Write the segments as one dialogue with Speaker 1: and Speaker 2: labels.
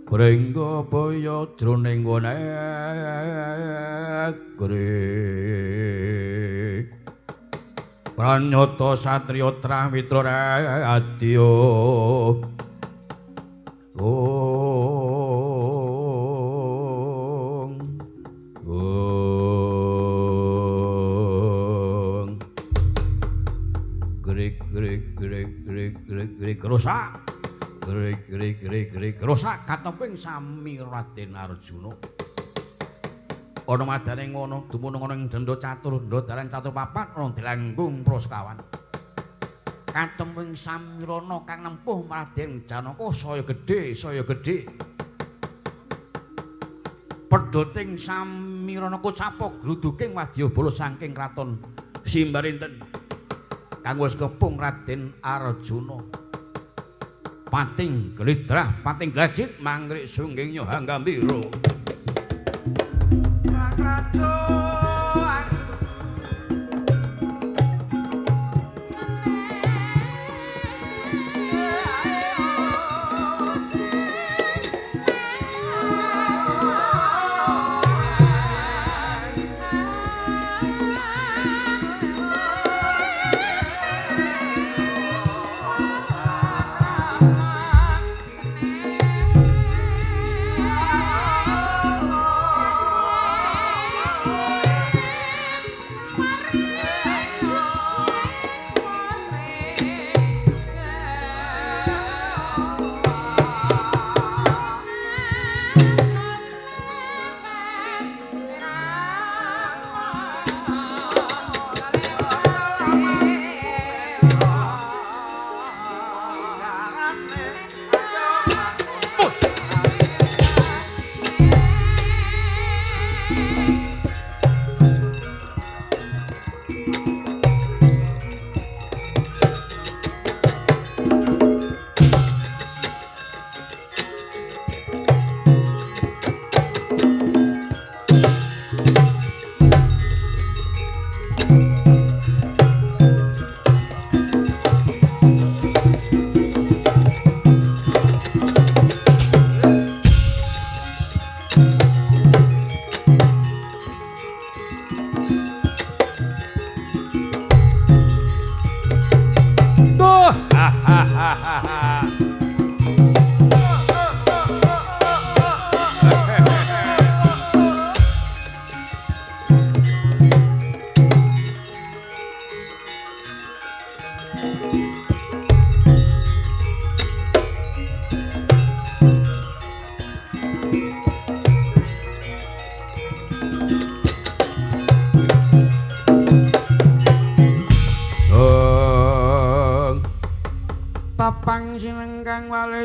Speaker 1: Brenggabaya jroning negri. Pranyata satriya trah mitra radya. Ong ong grik grik grik grik grik grik rusak. Grik grik grik grik rusak kateping sami Raden Arjuna. Ana madane ngono dumunung ana ing denda catur ndha dalan catur papat ana dilanggung proskawan. Katemping samirana kang nempuh Raden Janaka saya gedhe saya gedhe. Pedhoting samirana kocapa gruduking wadyabala saking kraton Simbarinten kang wis kepung Raden Arjuna. Pating gelidrah, pating glajit mangrik sungging nyohang gambira.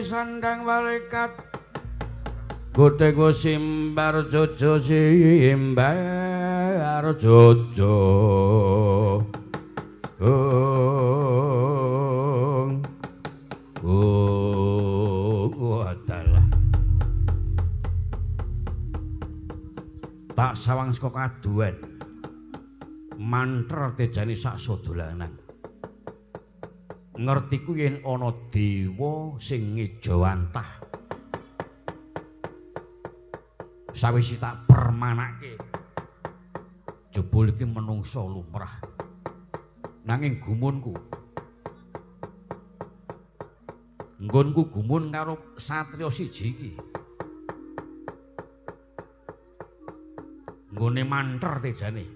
Speaker 1: Sandang walikat Godhego simbar jojo simbar jojo. Ong ong adalah tak sawang saka kaduwen manter tejane sak sodolanan. Ngertiku yen ana dewa sing ngejawantah. Sawise tak permanake jebul iki menungsa lumrah. Nanging gumunku, nggonku gumun karo satriya siji iki. Nggone manter tejane.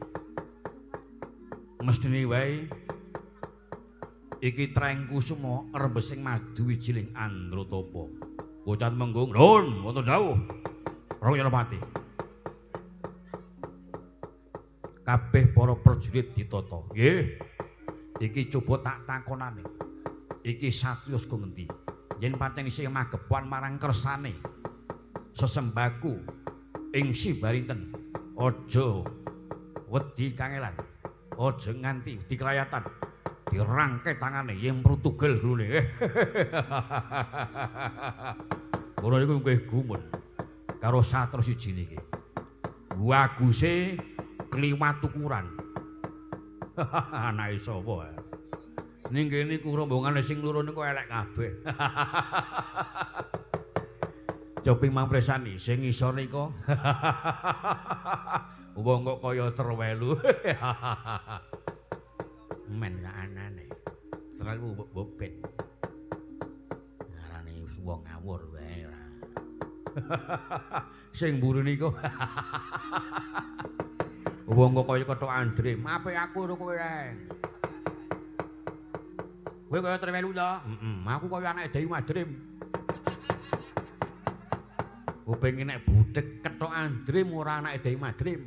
Speaker 1: Mesthine wae iki Treng Kusuma rembesing madu wijiling Andratapa. Bocah menggung, "Nun, wonten dawuh." Rong Yanapati. Kabeh para prajurit ditata. Nggih. Iki coba tak takonane. Iki satriya saka ngendi? Yen pancen isih magepokan marang kersane sesembaku ing Sibarinten, aja wedi kangelan. Aja nganti wedi kelayatan. Dirangke tangane yen prutugel grune. Ngono niku nggih gumun karo satra siji niki. Waguse kliwat ukuran. Anake sapa? Ning kene ku rombongane sing loro niku elek kabeh. Coping mangpresani sing ngisor nika. Wong kok kaya terwelu. Men anane. Terwelu mbok ben. Ngarani wong ngawur wae ora. Sing mburi nika. Wong kok kaya kethok Andre. Apik aku ora kowe reng. Kowe kaya terwelu to? Heeh, aku kaya anake Dewi Madrim. Kupinge nek budhek kethok Andre ora anake Dewi Madrim.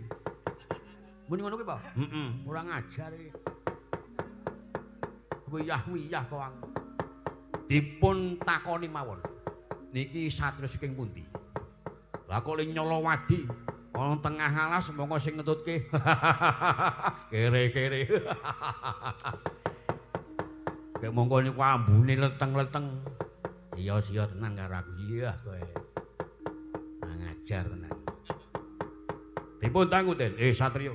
Speaker 1: Muni ngono kuwi apa? Heeh, ora ngajar iki. Wiyah-wiyah kok aku. Dipun takoni mawon. Niki satriya saking pundi? Lah kok le nyolowadi ana tengah alas mongko sing ngetutke. Kere-kere. Kek mongko niku ambune leteng-leteng. Iya siya tenan karo aku. Iya kowe. Ngajar tenan. Dipun tanggu Den. Satriya.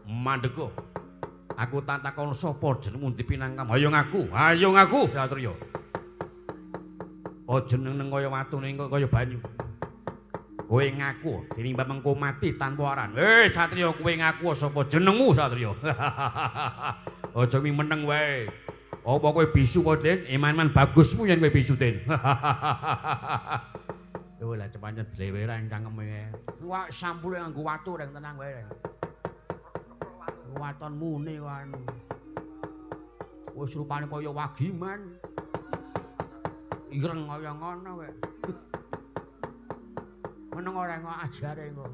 Speaker 1: Mandeka. Aku tak takon sapa jenengmu dipinangkam. Ayo ngaku, ayo ngaku Satriya. Aja neng kaya watune kaya banyu. Kowe ngaku tinimbang mengko mati tanpa aran. Satriya kowe ngaku sapa jenengmu Satriya. Aja mi meneng wae. Apa kowe bisu kok Den? Eman-eman bagusmu yen kowe bisu Den. Lho lah cepancen dleweran cangkeme. Wah sampule nganggo watu reng tenang wae. Waton mune kok anu. Wis rupane kaya wagiman. Ireng kaya ngono kowe. Meneng ora kok ajare engko.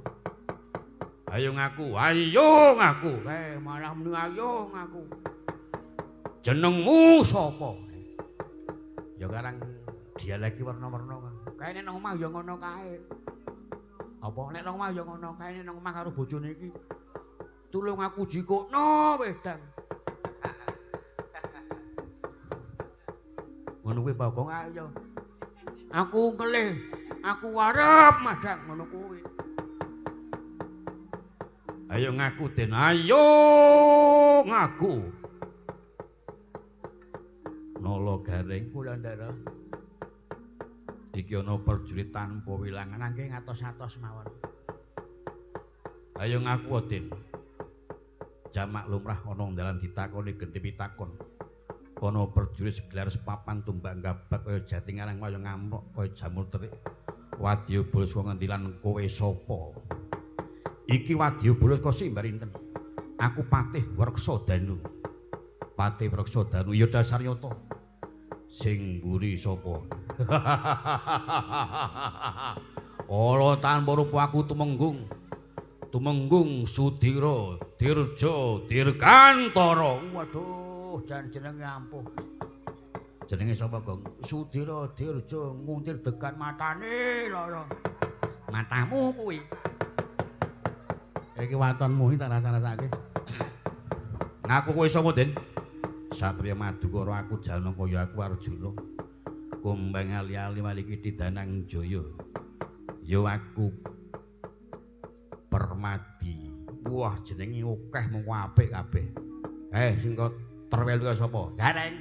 Speaker 1: Ayo ngaku, ayo ngaku. Malah muni ayo ngaku. Jenengmu sapa? Ya karang dialek werna-werna. Kae nek nang omah ya ngono kae. Apa nek nang omah ya ngono kae nek nang omah karo bojone iki. Tulung aku jikokno wedang. Ngono kuwi Bagong ayo. Aku ngelih, aku warep madang ngono kuwi. Ayo ngaku Den, ayo ngaku. Nala Garing kula ndara. Iki ana prajurit tanpa wilangan nanging atos-atos mawon. Ayo ngaku Den. Jamak lumrah ana dalan ditakoni genti pitakon. Ana prajurit segelar sepapan tumbak gabak kaya jati ngarang kaya ngamrok kaya jamur terik. Wadya bala saka ngendi lan kowe sapa? Iki wadya bala saka Simbarinten. Aku Patih Wreksadanu. Patih Wreksadanu ya dasar nyata. Sing mburi sapa? Ala tanpa rupa aku tumenggung. Tumenggung Sudira Dirja Dirgantara. Waduh, jan jenenge ampuh. Jenenge sapa, Gong? Sudira Dirja nguntir degan matane lara. Matamu kuwi. Iki watonmu iki tak rasa-rasake. Ngaku kowe sapa, Den? Satriya Madukara aku Janaka ya aku Arjuna. Kumbang ali-ali maliki Danang Jaya. Ya aku Permadi. Wah, jenenge akeh mung apik kabeh. Sing kok terwelu sapa? Gareng.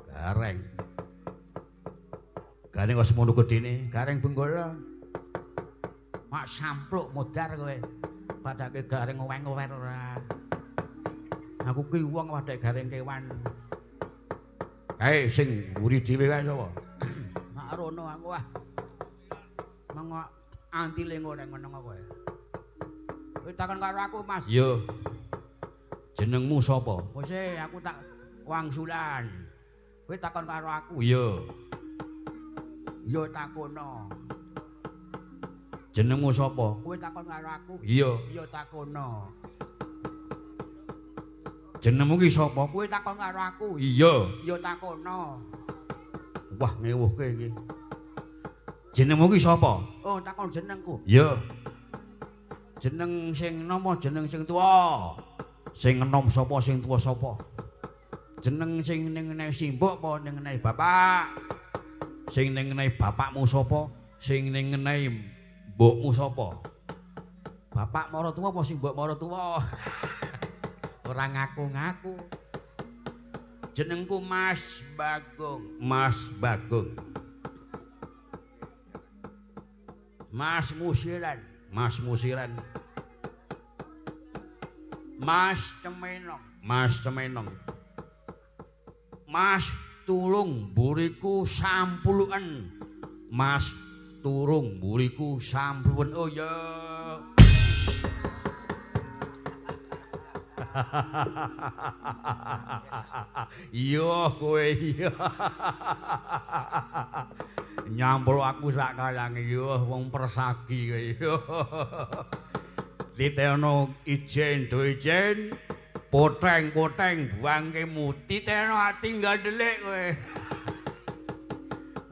Speaker 1: Gareng. Gareng kok semono gedene, Gareng Benggala. Mak sampluk modar kowe. Padake gareng oweng-ower ora. Aku ki wong padake gareng kewan. Sing mburi dhewe kae sapa? Mak rono aku ah. Mengok antile ngoreng meneng kowe. Kowe takon karo aku, Mas. Iya. Jenengmu sapa? Wis aku tak wangsulan. Kowe takon karo aku. Iya. Ya takono. Jenengmu sapa? Kowe takon karo aku. Iya. Ya takono. Jenengmu ki sapa? Kowe takon karo aku. Iya. Ya takono. Wah, ngewuhke iki. Jenengmu ki sapa? Oh, takon jenengku. Iya. Jeneng sing enom jeneng sing tuwa? Sing enom sapa, sing tuwa sapa? Jeneng sing ning ngene simbok apa ning ngene bapak? Sing ning ngene bapakmu sapa? Sing ning ngene mbokmu sapa? Bapak maratuwa apa simbok maratuwa? Ora ngaku-ngaku. Jenengku Mas Bagong. Mas Bagong. Mas Musiran. Mas Musiran. Mas Cemenong. Mas Cemenong. Mas Tulung mburiku sampuluken. Mas Turung mburiku sampuluken. Oh ya. Iya kowe iya. Nyampul aku sak kayange iya wong persagi kowe iya. Titenono ijen do ijen, poteng-poteng buangkemu titenono ati gandhelik kowe.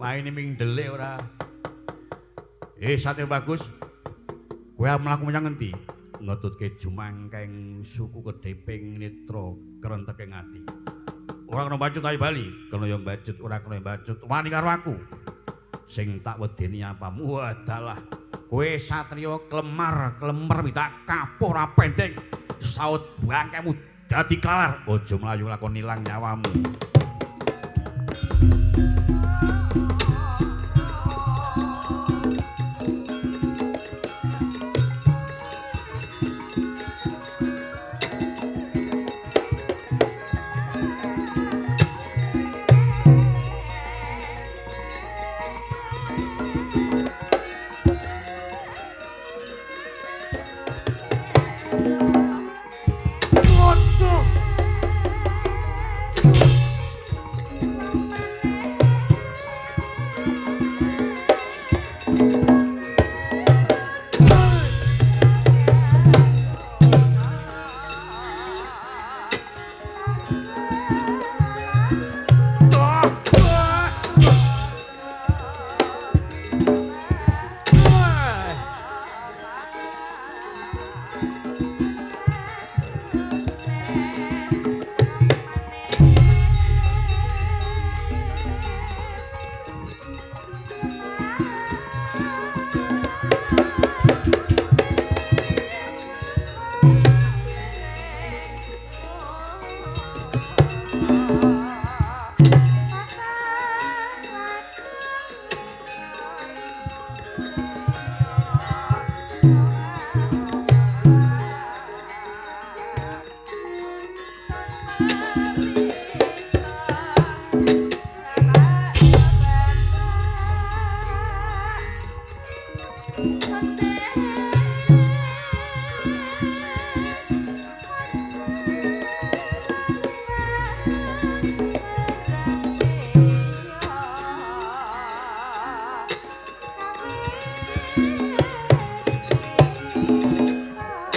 Speaker 1: Maine ming ndelik ora. Satrio Bagus. Kowe mlaku menyang ngendi? Ngetutke jumangkeng suku kedheping netra krenteking ati. Ora kena bacut ayo bali, kena ya bacut, ora kena bacut. Wani karo aku. Sing tak wedeni apamu adalah kowe satriya klemar, klemer tak kapuh ora pendeng. Saut bangkemu dadi klalar, aja mlayu lakon ilang nyawamu.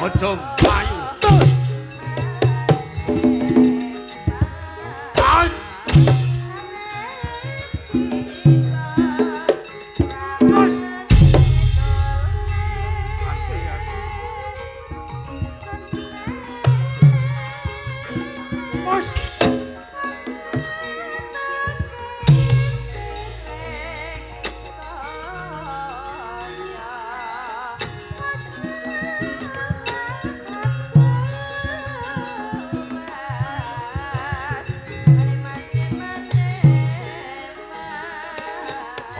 Speaker 1: Aja mlayu.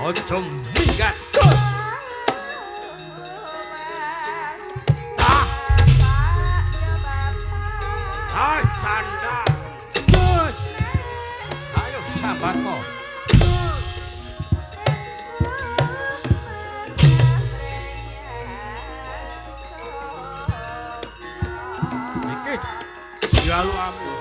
Speaker 1: Aja minggat. Ah, canda. Terus. Ayo sahabatku. Iki jalukamu.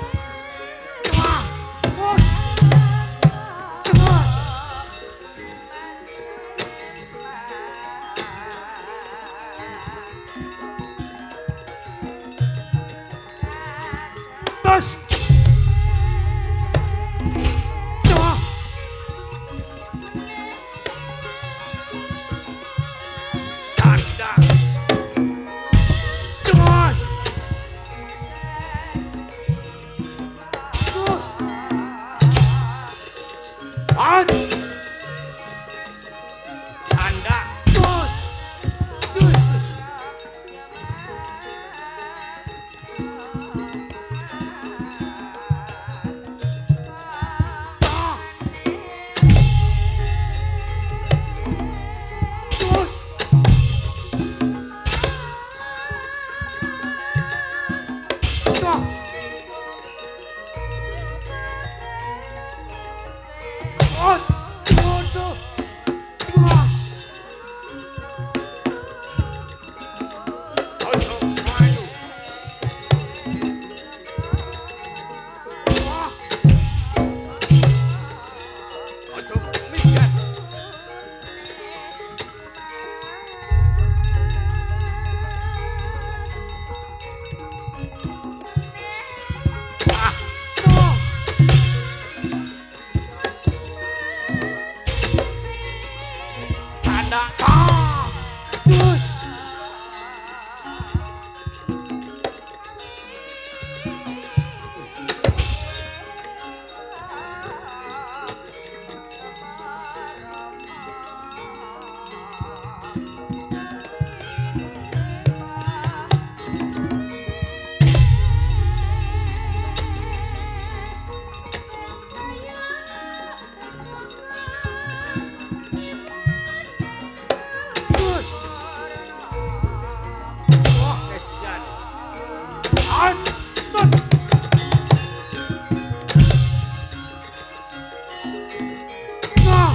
Speaker 1: Aja minggat. Ah. Tanda. Ah. Dus. Dus. Wah, edan. Antun. Nah.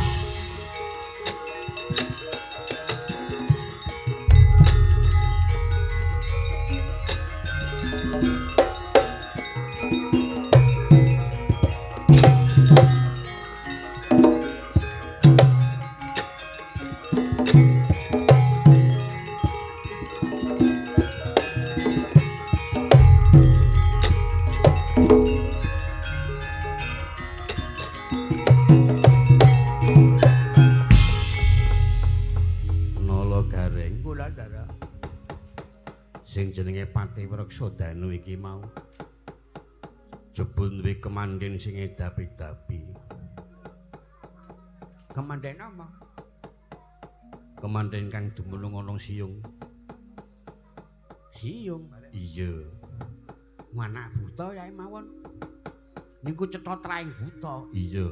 Speaker 1: Nala Gareng
Speaker 2: Kula Ndara.
Speaker 1: Sing jenenge Patih Wreksadanu iki mau jebul duwe kemandhen sing edapi-dapi.
Speaker 2: Kemandhen apa?
Speaker 1: Kemandhen kang dumunung ana Siyung.
Speaker 2: Siyung.
Speaker 1: Iya.
Speaker 2: Anak buta yae mawon. Niku cetha traing buta.
Speaker 1: Iya.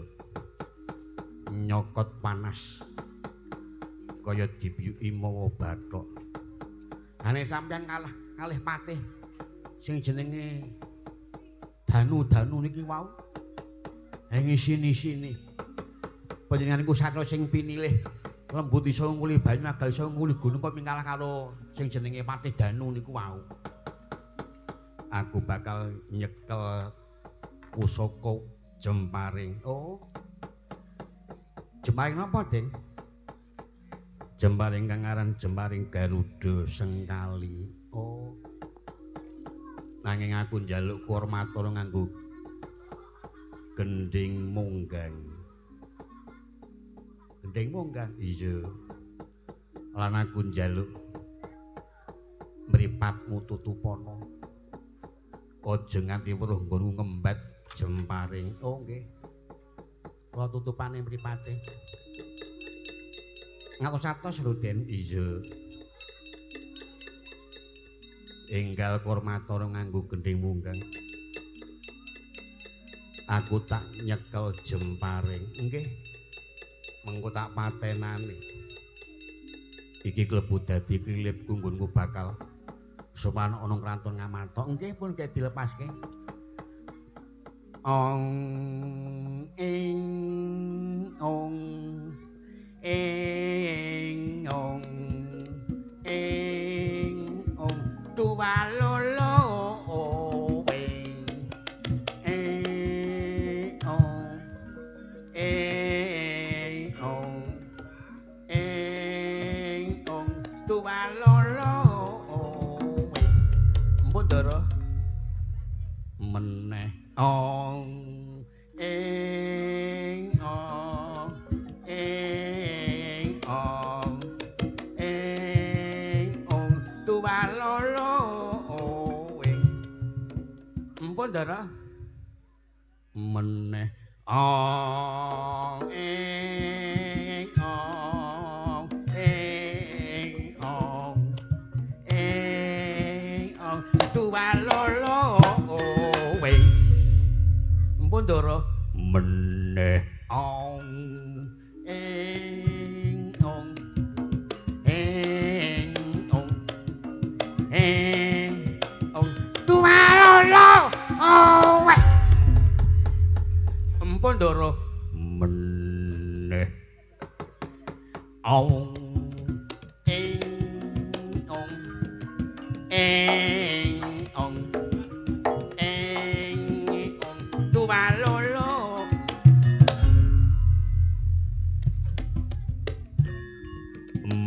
Speaker 1: Nyokot panas. Kaya dibiyuki mawa bathok.
Speaker 2: Ane sampeyan kalah kalih patih sing jenenge Danu-danu niki wau. Ing isini-sini. Panjenengan niku satya sing pinilih lembut iso nguli banyu agal iso nguli gunung kok mingkalah karo sing jenenge Patih Danu niku wau.
Speaker 1: Aku bakal nyekel pusaka jemparing.
Speaker 2: Oh. Jemparing napa, Den?
Speaker 1: Jemparing kang aran Jemparing Garuda Sengkali.
Speaker 2: Oh.
Speaker 1: Nanging aku njaluk kurmatara nganggo gendhing munggang.
Speaker 2: Gendhing munggang.
Speaker 1: Iya. Lan aku njaluk mripatmu tutupana. Aja nganti weruh nggonku ngembat jemparing.
Speaker 2: Oh nggih. Kula tutupane mripate. Ngatos-atos lho, Den.
Speaker 1: Iya. Enggal kurmatara nganggo gendhing munggang. Aku tak nyekel jemparing.
Speaker 2: Nggih.
Speaker 1: Mengko tak patenane. Iki klebu dadi klilipku nggonku bakal sowan ana kraton Ngamarta.
Speaker 2: Nggih pun kek dilepaske. Ong ing ong ing ong ing ong tuwalolo ing ing ong ing ong ing ong tuwalolo ing. Mpun Ndara.
Speaker 1: Meneh ong ing ong ing ong ing ong
Speaker 2: tuwalolo ing. Mpun Ndara.
Speaker 1: Meneh ong ing ong ing ong ing ong
Speaker 2: tuwalolo ing. Mpun Ndara.
Speaker 1: Meneh
Speaker 2: ong ing ong ing ong ing ong tuwalolo ing. Mpun Ndara.
Speaker 1: Meneh ong
Speaker 2: ing ong ing ong ing ong tuwalolo.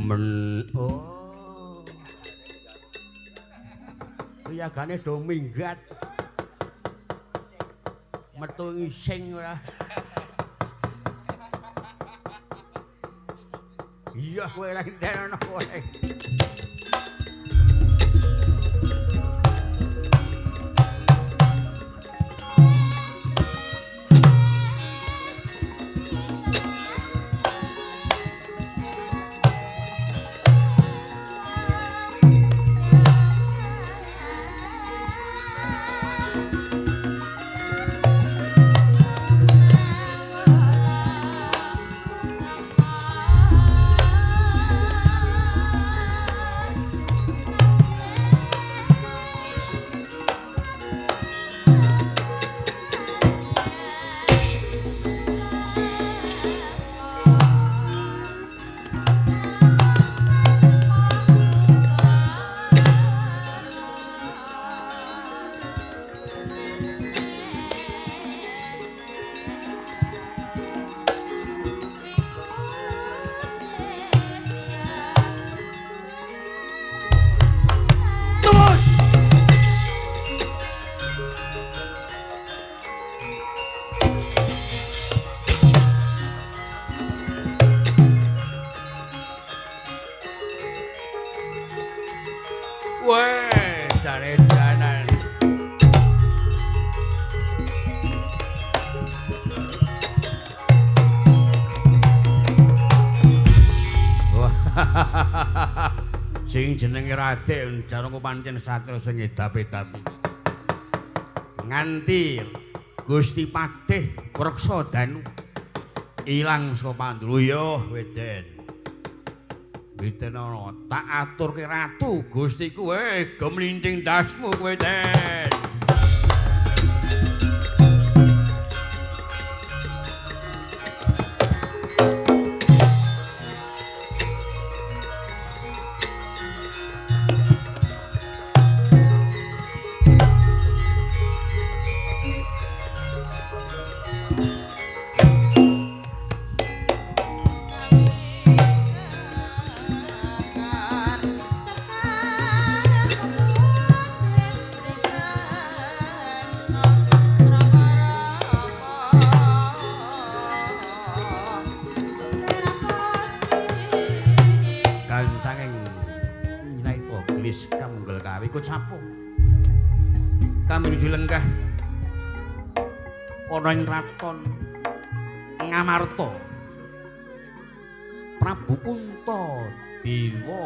Speaker 2: Men oh. Piyagane do minggat. Metu ngising ora. Iya kowe lagi denono kowe. Sing jenenge Raden Jarangku pancen satria sing edap-edap. Nganti Gusti Patih Wreksa Danu ilang saka pandulu ya weden. Weden ana tak aturke ratu Gustiku gemlinting dasmu kowe Den. Ana ing kraton Ngamarta Prabu Puntadewa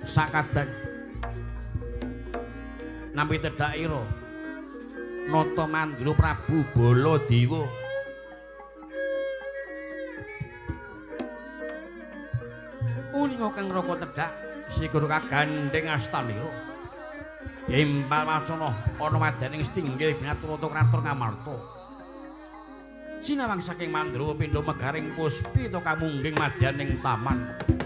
Speaker 2: sakadan nampi tedhakira nata mandura Prabu Baladewa. Uninga kang raka tedhak sigur kagandheng astanira Impal wacana ana wadaning setinggil binaturata kraton Ngamarta. Sinawang saking Mandrawa pindha megaring puspita kamungging madyaning taman.
Speaker 3: Kami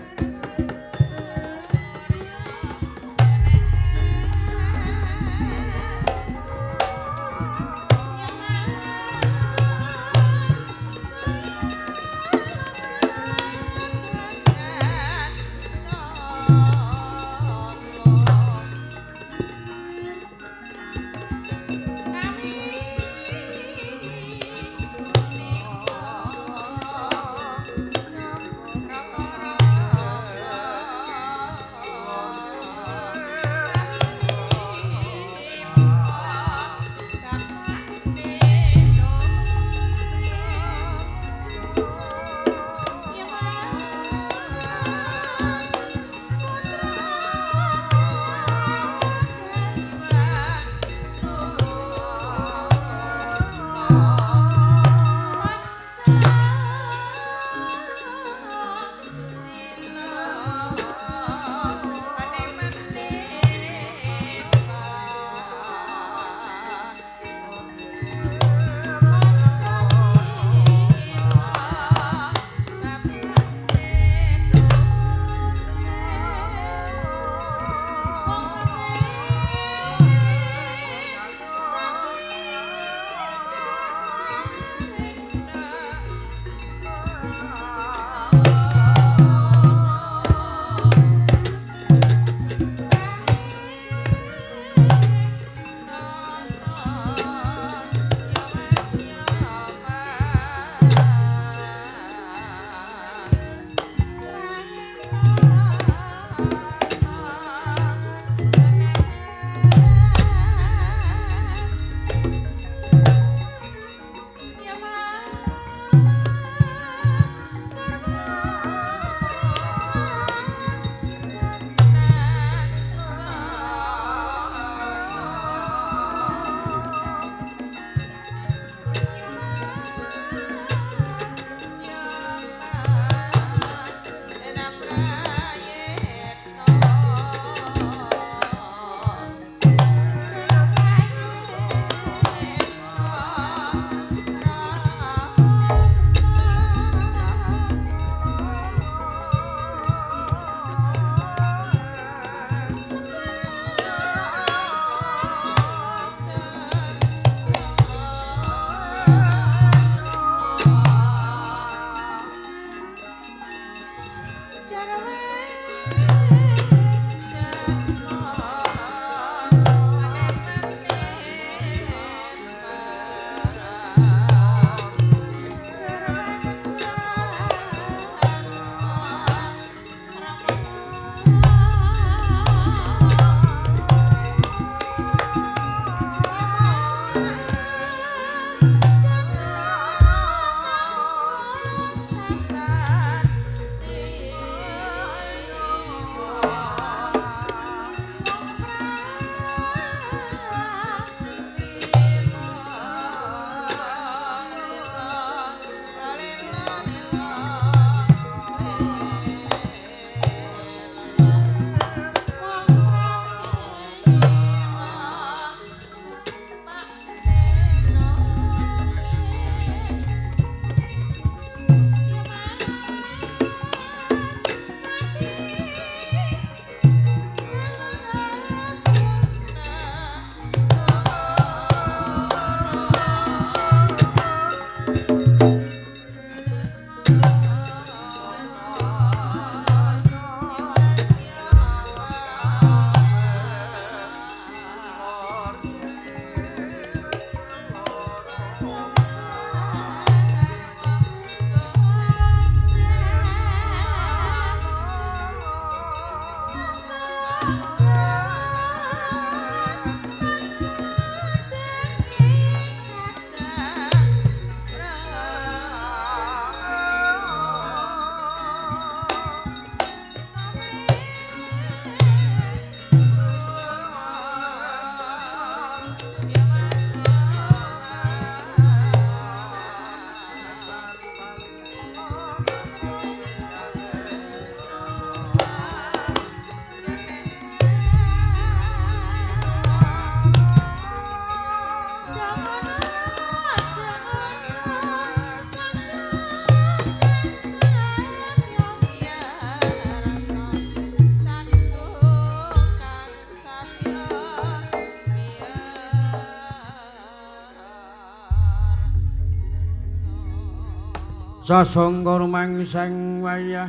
Speaker 2: Sasangka rumangsang wayah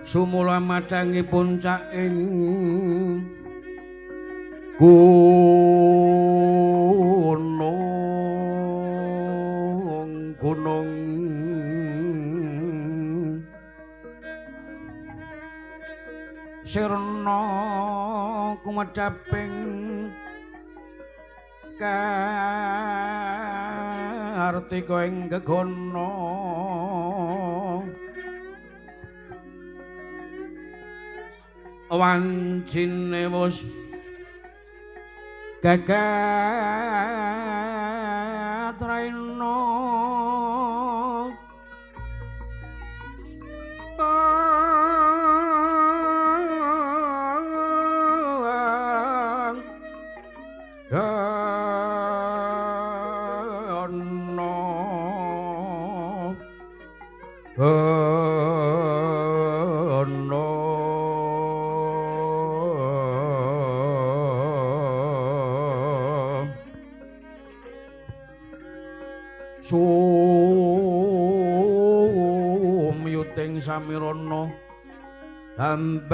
Speaker 2: sumula madangi puncaking gunung gunung sirna kumedhaping kartika ing gegana wancine wus gagat raina sumyuting samirana ambabar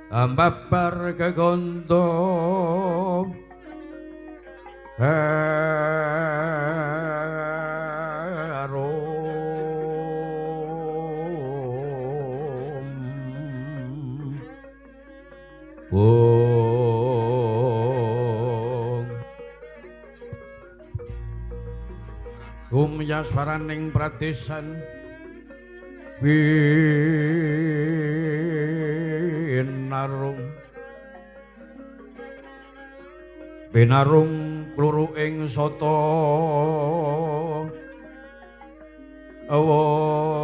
Speaker 2: ambabar kegondo Umyaswaraning pradesan winarung binarung kluru ing sata awana.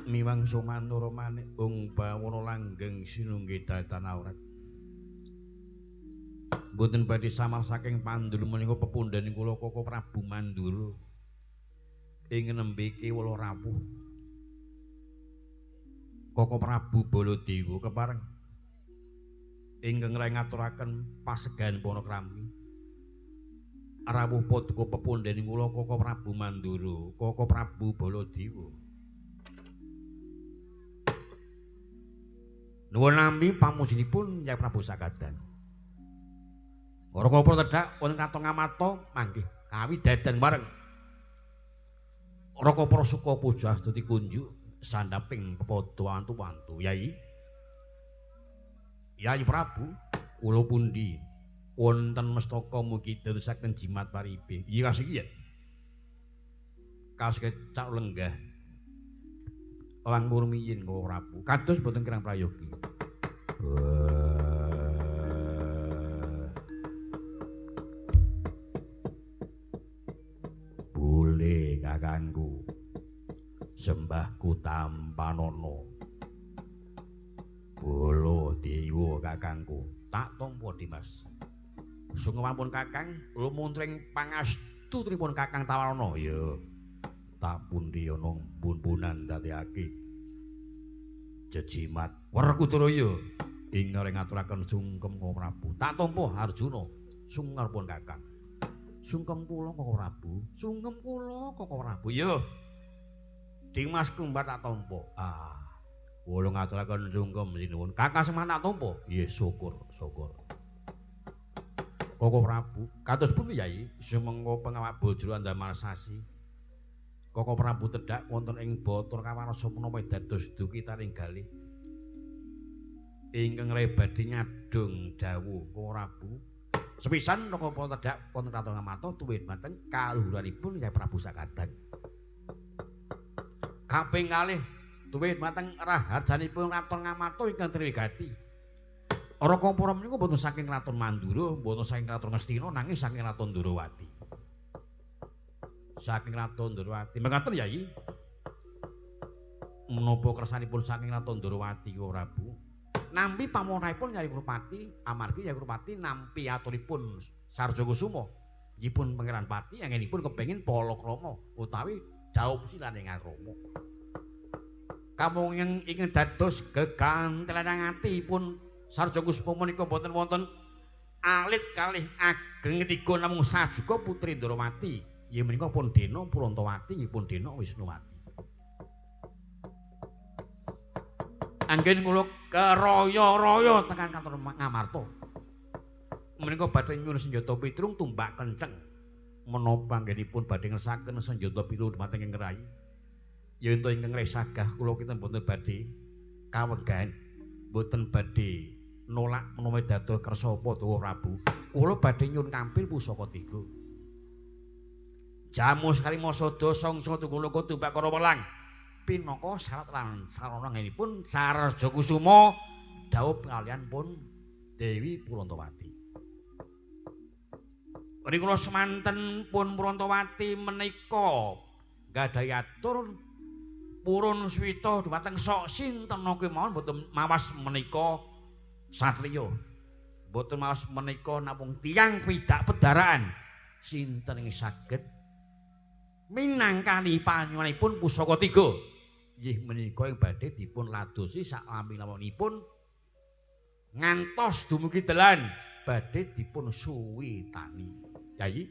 Speaker 2: Miwang sumanura manik ung bawana langgeng sinunggi datan awrat. Mboten badhe samar saking pandulu menika pepundhen kula Koko Prabu Mandura ing nembe kewala rawuh. Koko Prabu Baladewa kepareng ingkang ngaturaken pasegahan panakrami. Rawuh paduka pepundhen kula Koko Prabu Mandura, Koko Prabu Baladewa. Nuwun nampi pamujinipun Kyai Prabu Sakadan. Raka tedhak wonten Kraton Ngamarta manggih kawidadan bareng. Raka Prasuka puja astuti kunjuk sandhaping pepadha wantu-wantu. Yai. Yai Prabu kula pundi wonten mestaka mugi dadosaken jimat paripe. Iya kasih ya. Kasih cak lenggah. Langkung rumiyin Koko Prabu. Kados boten kirang prayogi. Boleh kakangku. Sembahku tampanana. Bala dewa kakangku. Tak tampa Dimas. Sungkem kakang lumuntring pangastu tripun kakang tawarana. Ya. Tak pundi ana pun-punan dadekake jejimat Werkudara ya ing ngaturaken sungkem Koko Prabu. Tak tampa Arjuna sungarpun kakang. Sungkem kula Koko Prabu, sungkem kula Koko Prabu. Ya. Dimas Kembar tak tampa. Ah, kula ngaturaken sungkem sinuwun. Kakang Semar tak tampa. Nggih, syukur, syukur. Koko Prabu, kados pundi Yai? Sumangga pengawak bojro andamar sasi. Koko Prabu tedhak wonten ing Bathara Kawarasa punapa dados dukitaring galih. Ingkang rebadi nyadhong dawuh Koko Prabu. Sepisan Raka tedhak wonten Kraton Ngamarta tuwin mateng kaluhuranipun Kyai Prabu Sakadan. Kaping kalih tuwin mateng raharjanipun Kraton Ngamarta ingkang triwigati. Raka para menika mboten saking Kraton Mandura, mboten saking Kraton Ngastina, nanging saking Kraton Ndorowati. Saking Kraton Ndorowati. Mekaten Yai. Menapa kersanipun saking Ratu Ndorowati Prabu? Nampi pamonaipun Yayi Kurupati, amargi Yayi Kurupati nampi aturipun Sarjakusuma. Nggih Pangeran Pati anggenipun kepengin palakrama utawi dhaup silaning akrama. Kamong ingkang dados gegantelan atipun Sarjakusuma menika boten wonten alit kalih ageng tiga namung sajuka putri Ndorowati. Inggih menika pun dena Purantawati nggih pun dena Wisnuwati. Anggen kula keroyo-royo tekan kantor Ngamarta. Menika badhe nyuwun senjata pitrung tumbak kenceng. Menapa anggenipun badhe ngersakaken senjata pitrung dumateng ing Rai? Ya ento ingkang resagah kula kinten boten badhe kawegahan, boten badhe nolak menawi dados kersa apa Dewa Prabu. Kula badhe nyuwun kampil pusaka tiga. Jamus kalima sada sangsa tunggul tumbak kara welang. Pinaka syarat lan sarana nggenipun Sarjakusuma dhaup kaliyan pun Dewi Purantawati. Rikala semanten pun Purantawati menika gadhahi atur purun swita dumateng sok sinten kemawon boten mawas menika satriya. Boten mawas menika namung tiyang pidak pedaraan sinten ing saged minangkani panyuwunipun pusaka tiga. Inggih menika ing badhe dipun ladosi saklami-lamonipun ngantos dumugi dalan badhe dipun suwitani. Yayi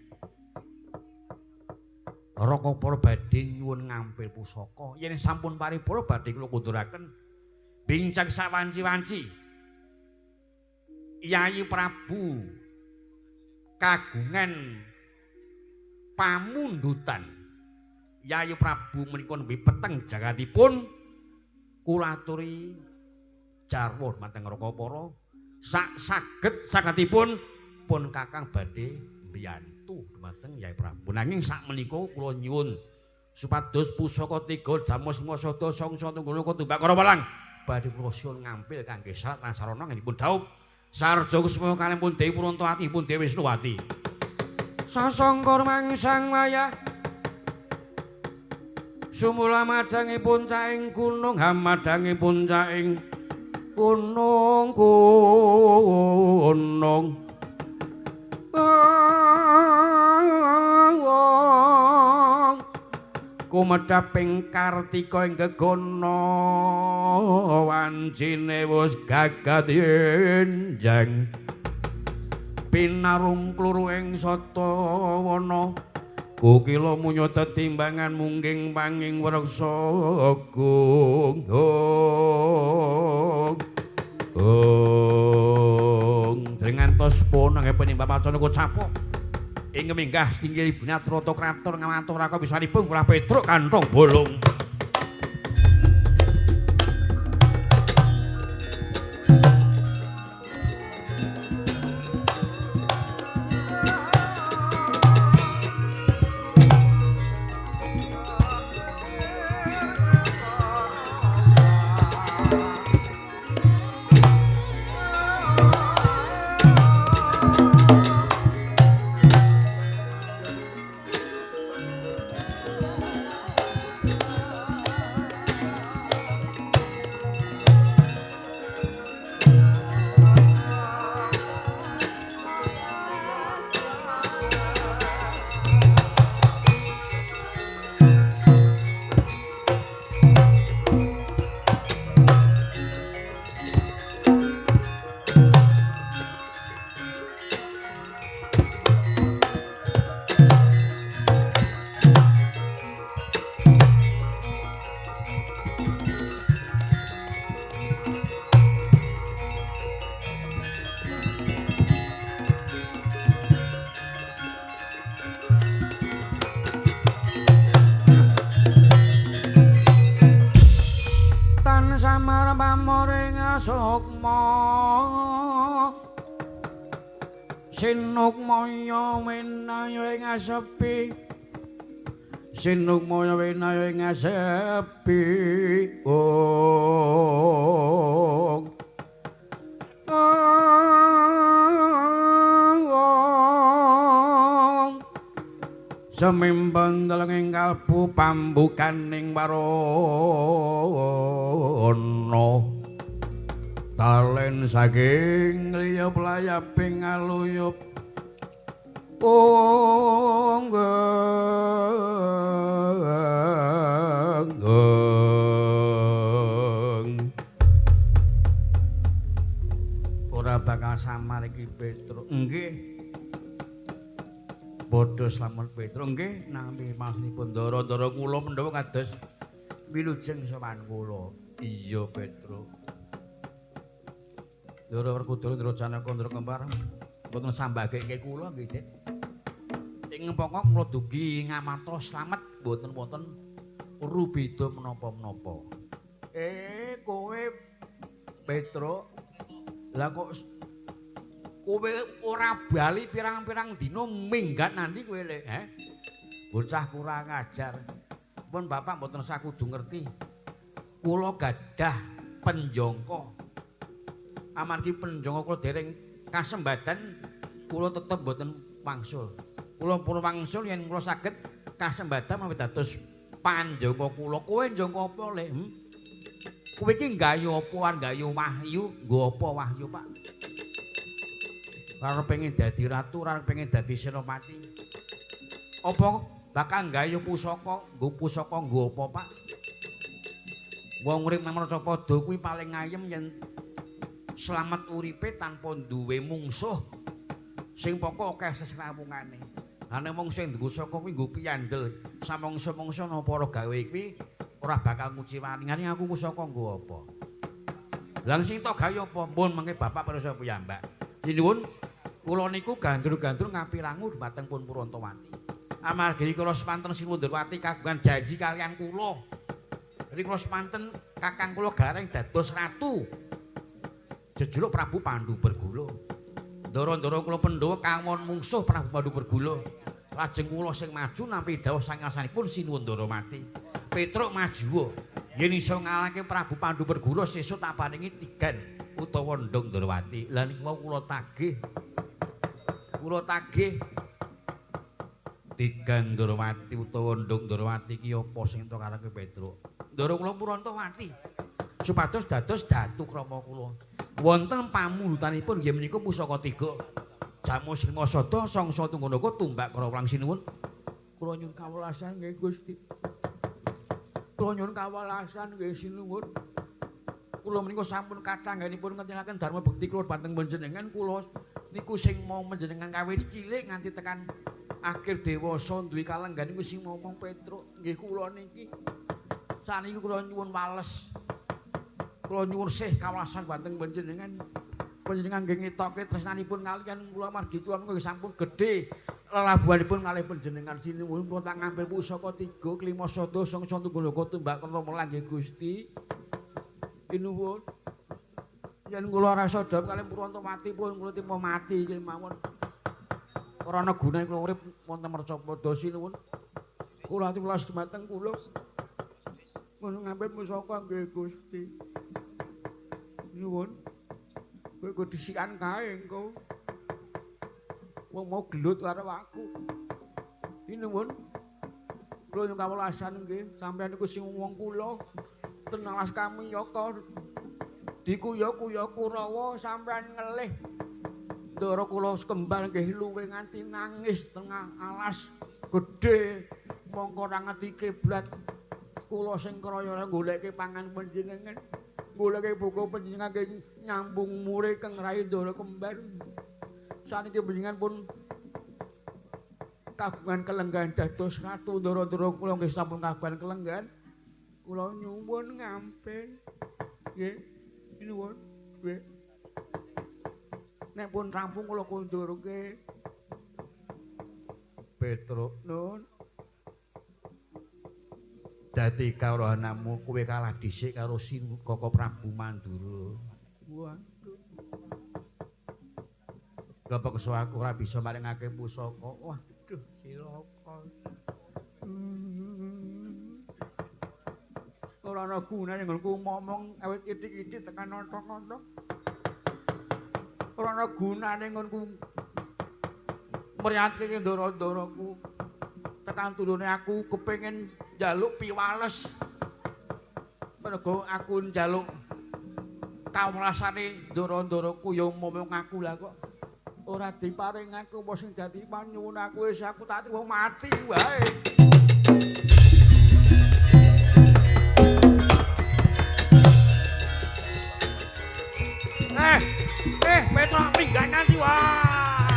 Speaker 2: Raka para badhe nyuwun ngampil pusaka. Yen sampun paripurna badhe kula kunduraken bincang sawanci-wanci. Yayi Prabu kagungan pamundutan. Yayi Prabu menika nembe peteng jagatipun kula aturi jarwa dumateng Raka para sak saged sagatipun pun Kakang badhe mbiyantu dumateng Yayi Prabu. Nanging sak menika kula nyuwun supados pusaka tiga damus masada sangsa tunggul tumbak kara welang badhe kula suwun ngampil kangge syarat lan sarana nggenipun dhaup Sarjakusuma kaliyan pun Dewi Purantawati pun Dewi Wisnuwati. Sasangka mangsang wayah sumula madangi puncaking gunung hamadangi puncaking gunung gunung kumedhaping kartika ing gegana wancine wis gagat yenjang pinarung kluru ing satawana kukila munya tetimbangan mungging panging wreksa gung gung dringantos pun anggenipun Bapak Canaka capok ing minggah tinggil ibune Atrata kraton ngamantu raka wisanipun kula Petruk kantong bolong. Sukma Sinukmaya winaya ing asepi Sinukmaya winaya ing asepi ong ong Semimbang deleng ing kalbu pambukaning warung. Talen saking liyup layaping aluyup punggung. Ora bakal samar iki Petruk. Nggih. Padha slamet Petruk nggih nampi maosipun ndara-ndara kula Pandhawa kados wilujeng sowan kula. Iya Petruk. Ndara Werkudara Ndara Janaka Ndara Kembar mboten sambageke kula nggih, Dik. Ing pokok kula dugi ngamata slamet mboten wonten rubeda menapa-menapa. Kowe Petruk, lah kok kowe ora bali pirang-pirang dina minggat nanti kowe le, he? Bocah kurang ajar. Pun bapak mboten usah kudu ngerti. Kula gadah penjangka. Amargi penjangka kula dereng kasembadan, kula tetep mboten wangsul. Kula pun wangsul yen kula saged kasembadan mawi dados panjangka kula. Kowe njangka apa le? Kowe iki nggayu apa arep nggayu wahyu? Nggo apa wahyu, Pak? Ora pengen dadi ratu, ora pengen dadi senopati. Apa bakal nggayu pusaka? Nggo pusaka nggo apa, Pak? Wong urip nang Marcapada kuwi paling ayem yen slamet uripe tanpa duwe mungsuh. Sing pokok akeh sesrawungane. Lah nek wong sing duwe pusaka kuwi nggo piyandel, samangsa-mangsa napa ora gawe kuwi ora bakal nguciwani. Ngene aku pusaka nggo apa? Lah sing tok gawe apa? Mun mengke bapak pirsa piyambak. Nyuwun kula niku gandrung-gandrung ngapirangu dhumateng pun Purantawati. Amargi kula semanten Sinwundurwati kagungan janji kalian kula. Jadi kula semanten kakang kula Gareng dados ratu. Jejuluk Prabu Pandu Bergula. Ndara-ndara kula Pandhawa kawon mungsuh Prabu Pandu Bergula. Lajeng kula sing maju nampi dawuh sangasanipun Sinwundarawati. Petruk maju. Yen iso ngalahke Prabu Pandu Bergula sesuk tak paringi tigan utawa ndung Ndrawati. Lah niku wau kula tagih. Kula tagih tigan Ndrawati utawa ndung Ndrawati ki apa sing entuk karepe Petruk. Ndara kula Purantawati supados dados datu krama kula. Wonten pamundhutanipun nggih menika pusaka tiga. Jamu Srimasada Sangsa Tungganaka tumbak Krawlang sinuwun. Kula nyuwun kawelasan nggih Gusti. Kula nyuwun kawelasan nggih sinuwun. Kula menika sampun kathah anggenipun ngetelaken dharma bekti kula dhumateng panjenengan. Kula niku sing momong panjenengan kawit cilik nganti tekan akhir dewasa duwe kalenggan niku sing momong Petruk nggih kula niki. Saniki kula nyuwun wales. Kula nyuwun sih kawelasan dhumateng panjenengan. Panjenengan nggih ngetoke tresnanipun kaliyan kula margi kula menika sampun gedhe lelabuhanipun kalih panjenengan sinuwun. Kula tak ngambil pusaka tiga klima sada sangsa tunggal tumbak kena melang nggih Gusti. Sinuwun. Yen kula rasa dhawuh kalih Purantawati pun kula trima mati iki mawon. Ora ana gunane kula urip wonten Marcapada sinuwun. Kula ati welas dhumateng kula. Ngono ngambil pusaka nggih Gusti. Nuwun. Kowe kok disikan kae engko. Wong mau gelut karo aku. Sinuwun. Kula nyuwun kawelasan nggih, sampeyan niku sing wong kula. Tenalas kamiyaka dikuya-kuya Kurawa sampeyan ngelih. Ndara kula kembar nggih luwe nganti nangis tengah alas gedhe mongko ora ngerti kiblat. Kula sing kraya goleke pangan panjenengan, goleke buku panjenengan nggih nyambung mure keng rai Ndara Kembar. Saniki panjenengan pun kagungan kelenggahan dados ratu. Ndara-ndara kula nggih sampun kagungan kelenggahan. Kula nyuwun ngampil. Nggih, nyuwun. Nggih. Nek pun rampung kula kondurke. Petruk, nun. Dadi kawruhanamu kowe kalah dhisik karo Kaka Prabu Mandura. Waduh. Kepeksa aku ora bisa maringake pusaka. Waduh, cilaka. Ora ana gunane nggonku momong awit ithik-ithik tekan nonton-nonton. Ora ana gunane nggonku mriyatke ndara-ndaraku. Tekan tulune aku kepengin njaluk piwales. Mergo aku njaluk Kawelasane ndara-ndaraku ya momong aku lah kok ora diparing aku apa sing dadi panyuwun aku wis aku tak trimo mati wae.
Speaker 1: Petruk minggat nanti wah.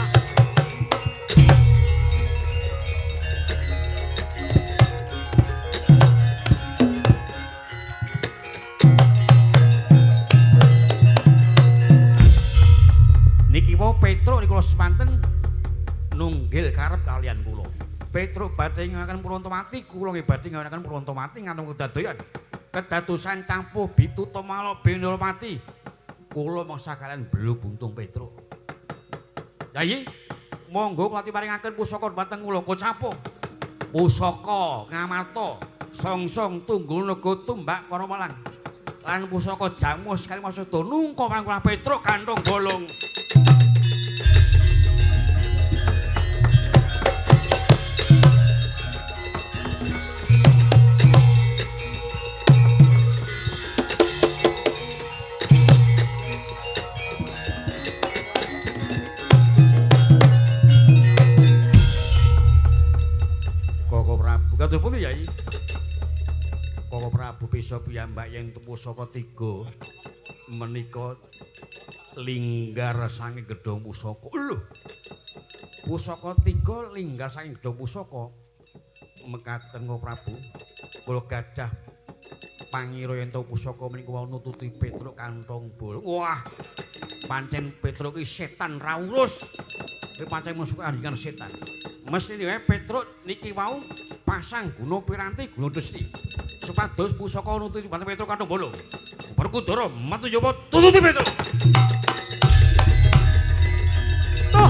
Speaker 1: Niki wau Petruk kula semanten nunggil karep kalian kula. Petruk badhe ngawinaken Purwantamati, kula nggih badhe ngawinaken Purwantamati ngantos kedadoyan. Kedadosan campuh bituta malak Bendolpati. Kula mangsa kalian belu buntung Petruk. Yayi, monggo kula paringaken pusaka dhumateng kula Kocapo. Pusaka Ngamarta, songsong tunggul naga tumbak Karamalang. Lan pusaka jamus kali masada nungka marang Petruk kantong bolong. Kados pundi Yai? Koko Prabu Pisa piyambak yen pusaka tiga menika linggar saking gedhong pusaka. Lho. Pusaka tiga linggar saking gedhong pusaka. Mekaten Koko Prabu, kula gadah pangira yen to pusaka menika wau nututi Petruk kantong bolong. Wah. Pancen Petruk iki setan ra urus. Kuwi pancen musuh andingan setan. Mestine wae Petruk niki wau pasang guna piranti guna desti supados pusaka nututi Petruk kantong bolong. Werkudara metu jaba tututi Petruk. Tuh.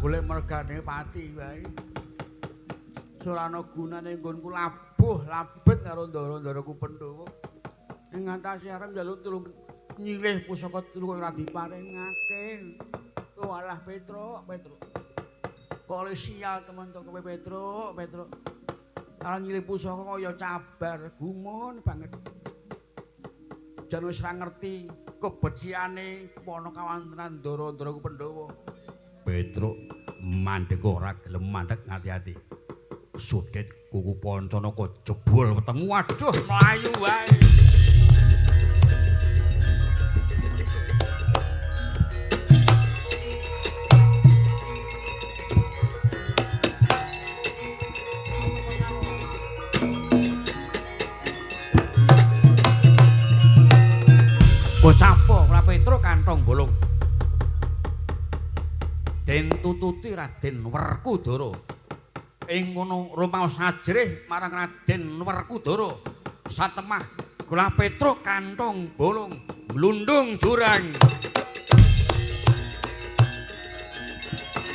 Speaker 2: Golek mergane pati wae. Ora ana gunane nggonku labuh labet karo ndara-ndaraku Pandhawa. Ing ngatasi arep njaluk tulung nyilih pusaka telu kok ora diparingake. Walah Petruk, Petruk. Kok oleh sial temen to kowe Petruk, Petruk. Arep nyilih pusaka kaya cabar, gumun banget. Jan wis ora ngerti kebeciane ana kawantenan ndara-ndaraku Pandhawa.
Speaker 1: Petruk mandeg ora gelem mandeg ngati-ati. Sudet kuku Pancanaka jebol wetengmu. Waduh, mlayu wae. Bocah ora Petruk kantong bolong. Den tututi Raden Werkudara. Ing ngono rumaos ajrih marang Raden Werkudara. Satemah Gula Petruk kantong bolong mlundung jurang.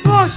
Speaker 2: Bos.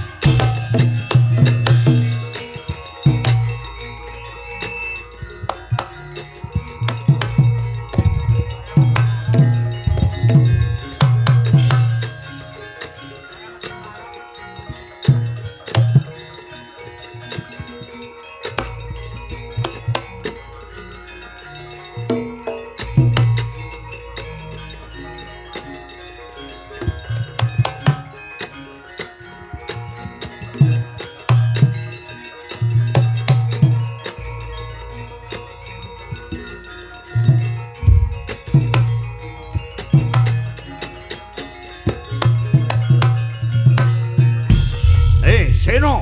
Speaker 1: Sena.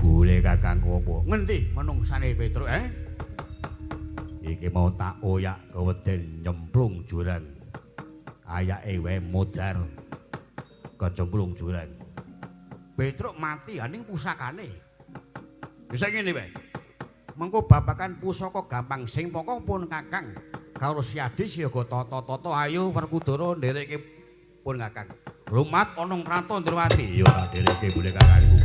Speaker 1: Boleh kakangku apa? Ngendi menungsane Petruk, eh? Iki mau tak oyak keweden nyemplung jurang. Ayake wae modar kecemplung jurang. Petruk mati aning pusakane. Bisa ngene wae. Mengko babakan pusaka gampang sing pokok pun kakang karo Siadi siaga tata-tata ayo Werkudara ndereke pun kakang. Rumat ana kraton Ndrawati. Ya tak ndereke boleh kakangku.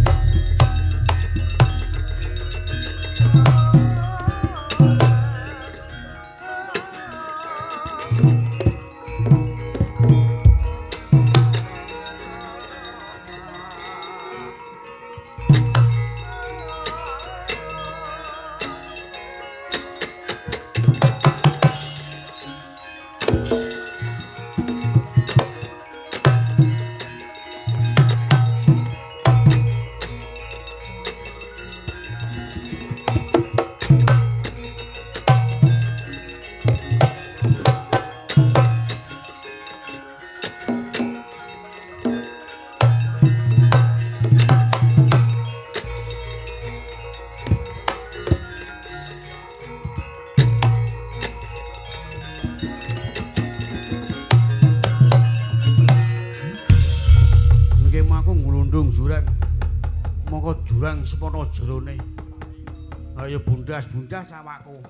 Speaker 1: Jurang semono jerone. Ayo bundas-bundas awakku.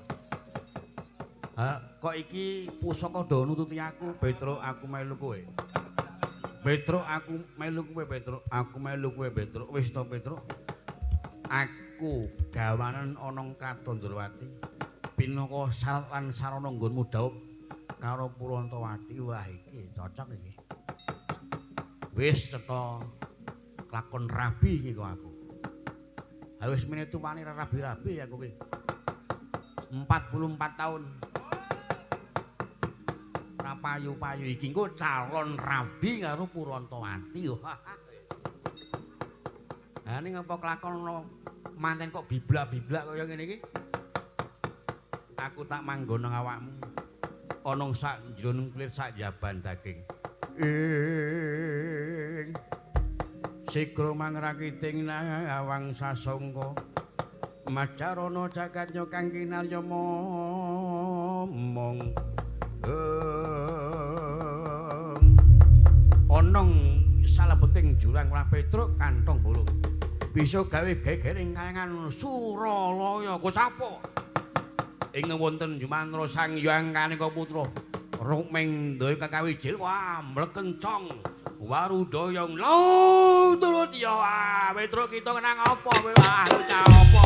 Speaker 1: Ha, kok iki pusaka do nututi aku, Petruk aku melu kowe. Petruk aku melu kowe, Petruk. Aku melu kowe, Petruk. Wis to, Petruk. Aku gawanen ana Kraton Ndrawati. Pinaka syarat lan sarana nggonmu dhaup karo Purantawati. Wah, iki cocok iki. Wis cetha lakon rabi iki kok aku. Ha wis mene tuwane rabi-rabi aku ki. 44 tahun. Ora payu-payu iki engko calon rabi karo Purantawati. Ha ning apa kelakon manten kok biblak-biblak kaya ngene iki? Aku tak manggon nang awakmu. Ana sak jroning kulit sak jaban daging. Ing sigra mangrakiting nawang sasongko macarana jagatnya kang kinarya momong onong salebeting jurang Lah Petruk kantong bolong bisa gawe gegering kayangan Suralaya. Go sapa ing wonten jumantra Sang Hyang Kaneka Putra Rukming Daya Kakawijil. Wah mlekencong Warudaya lho turut ya Petruk kita kenang apa kowe ah cah apa.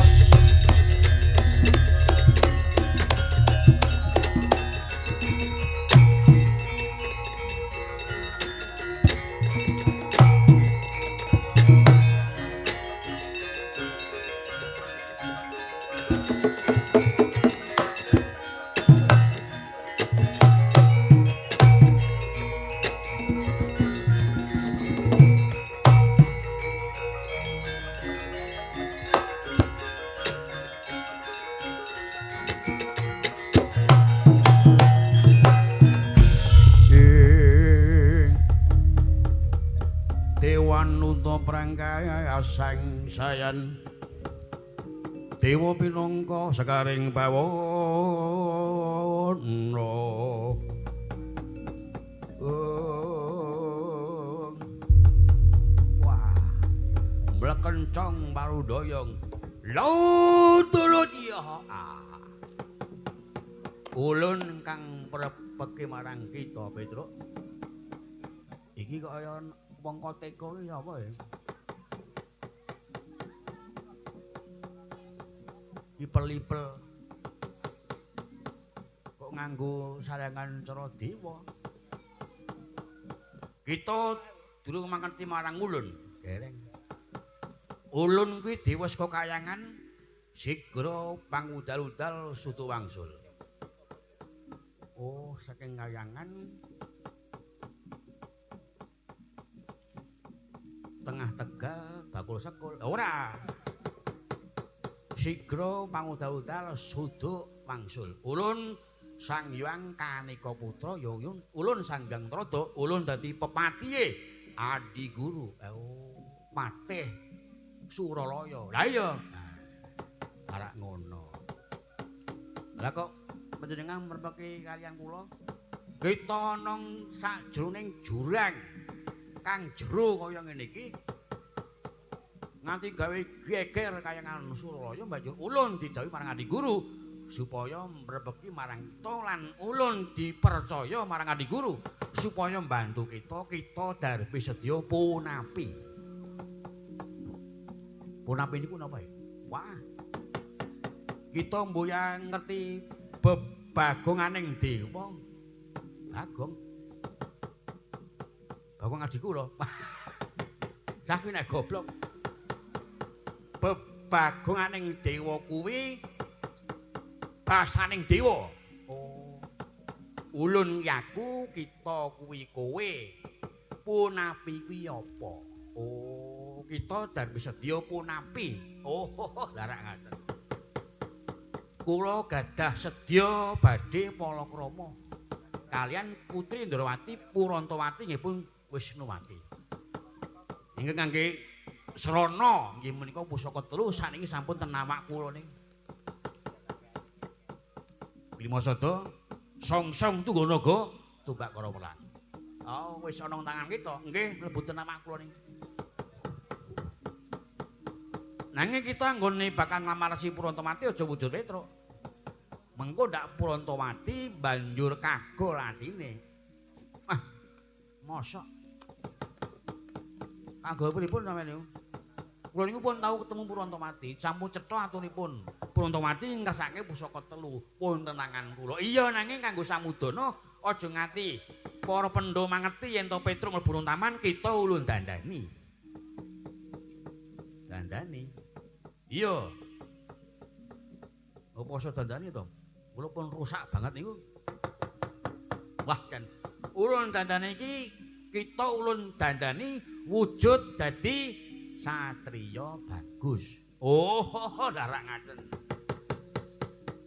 Speaker 1: Prangkasang sayan dewa pinangka sekaring bawana. Wah mlekencong parudayang lho turut ya. Ulun kang prepeke marang kita Petruk iki kaya wong koteka iki apa ya? Ipel-ipel kok nganggo sarangan cara dewa. Kita durung mangerti marang ulun, dereng. Ulun kuwi dewa saka kayangan sigra pangudal-udal sutu wangsul. Oh, saking kayangan tengah Tegal bakul sekul. Ora. Sigra pangudal-udal suduk wangsul. Ulun Sang Hyang Kaneka Putra ya ulun Sang Hyang Trada, ulun dadi pepatihe adi guru. Oh, patih
Speaker 2: Suralaya. Lah iya. Nah, arak ngono. Lah kok panjenengan mrepeki kalian kula? Kita nang sajroning jurang kang jero kaya ngene iki nganti gawe geger kayangan Suralaya banjur ulun didhawuhi marang Adi Guru supaya mrepeki marang kita lan ulun dipercaya marang Adi Guru supaya mbantu kita, kita darbi sedya punapi. Punapi niku napa ya? Wah. Kita mboya ngerti bebagonganing dewa. Bagong. Bagong adhiku lho. Cah kuwi nek goblok. Bebagonganing dewa kuwi basaning dewa. Oh. Ulun yaku kita kuwi kowe. Punapi kuwi apa? Oh, kita darbi sedya punapi. Oh, larak ngaten. Kula gadah sedya badhe palakrama kalian Putri Ndrawati Purantawati nggih pun Wisnuwati. Ingkang kangge srana nggih menika pusaka telu sakniki sampun ten awak kula ning. Lima sada songsong tunggal naga tumbak kara welang. Oh, wis ana tangan kita. Nggih, mlebu ten awak kula ning. Nanging kita anggone bakal nglamar si Purantawati aja wujud Petruk. Mengko ndak Purantawati banjur kagol atine. Ah, mosok. Kagol pripun sampeyan niku? Kula niku pun tau ketemu Purantawati, sampun cetha aturipun. Purantawati ngersake pusaka telu pun tenangan kula. Iya, nanging kanggo samudana aja ngati para Pandhawa mangerti yen to Petruk mlebu nang taman kita ulun dandani. Dandani. Iya. Apa iso dandani to? Kula pun rusak banget niku. Wah, jan ulun dandani iki kita ulun dandani wujud dadi satriya bagus. Oh, larak ngaten.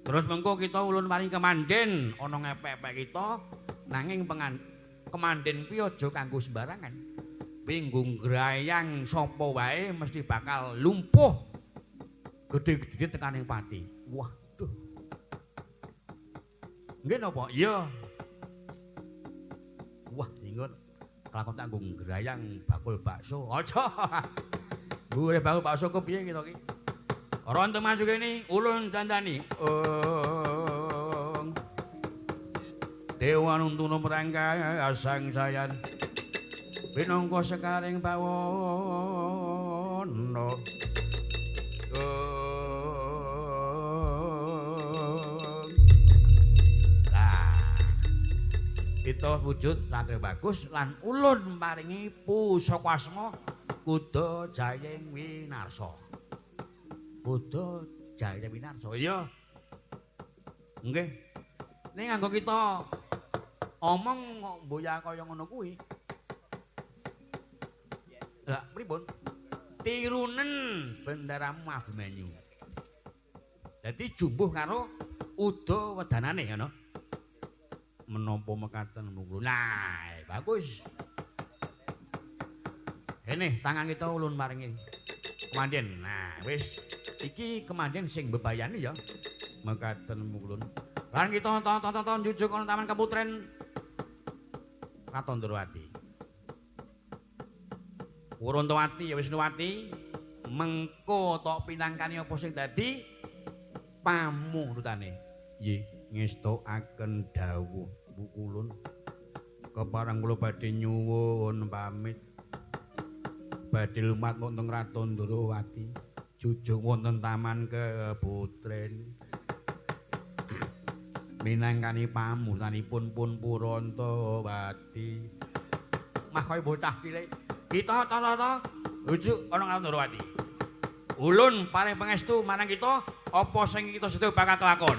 Speaker 2: Terus mengko kita ulun paring kemanden ana ngepek-epek kita nanging kemanden kuwi aja kanggo sembarangan. Pinggung grayang sapa wae mesti bakal lumpuh. Gedhe-gedhe tekaning pati. Waduh. Nggih napa? Iya. Wah, ingun kelakon tanggung grayang bakul bakso. Aja. Gue bakul bakso kepiye kita iki? Ora entuk maju kene, ulun dandani. Dewa nuntuna prangkasang sayan. Pinangka sekaring bawana. Lah, kita wujud satria bagus lan ulun paringi pusaka asma Kuda Jayeng Winarsa. Kuda Jayeng Winarsa. Iya. Nggih. Ning nganggo kita omong kok mboya kaya ngono kuwi. Lah pripun? Tirunen bendaramu Abimanyu. Dadi jumbuh karo uda wedanane ngono. Menapa mekaten mungkul. Nah, bagus. Ini tangan kita ulun maringi kemanden. Nah, wis iki kemanden sing bebayani ya. Mekaten mungkulun. Lan kita tonton jujuk ana Taman Keputren Kraton Ndrawati. Purantawati ya Wisnuwati mengko tok pinangkani apa sing dadi pamurutane. Nggih, ngestokaken dawuh Bu Kulun. Kepareng kula badhe nyuwun pamit. Badhe lumat wonten Kraton Ndrawati, jujuk wonten Taman Keputren. Minangkani pamurutanipun pun Purantawati. Mah kaya bocah cilik. Kita tata rujuk ana Kraton Ndrawati. Ulun paring pangestu marang kita apa sing kita sedaya bakal kelakon.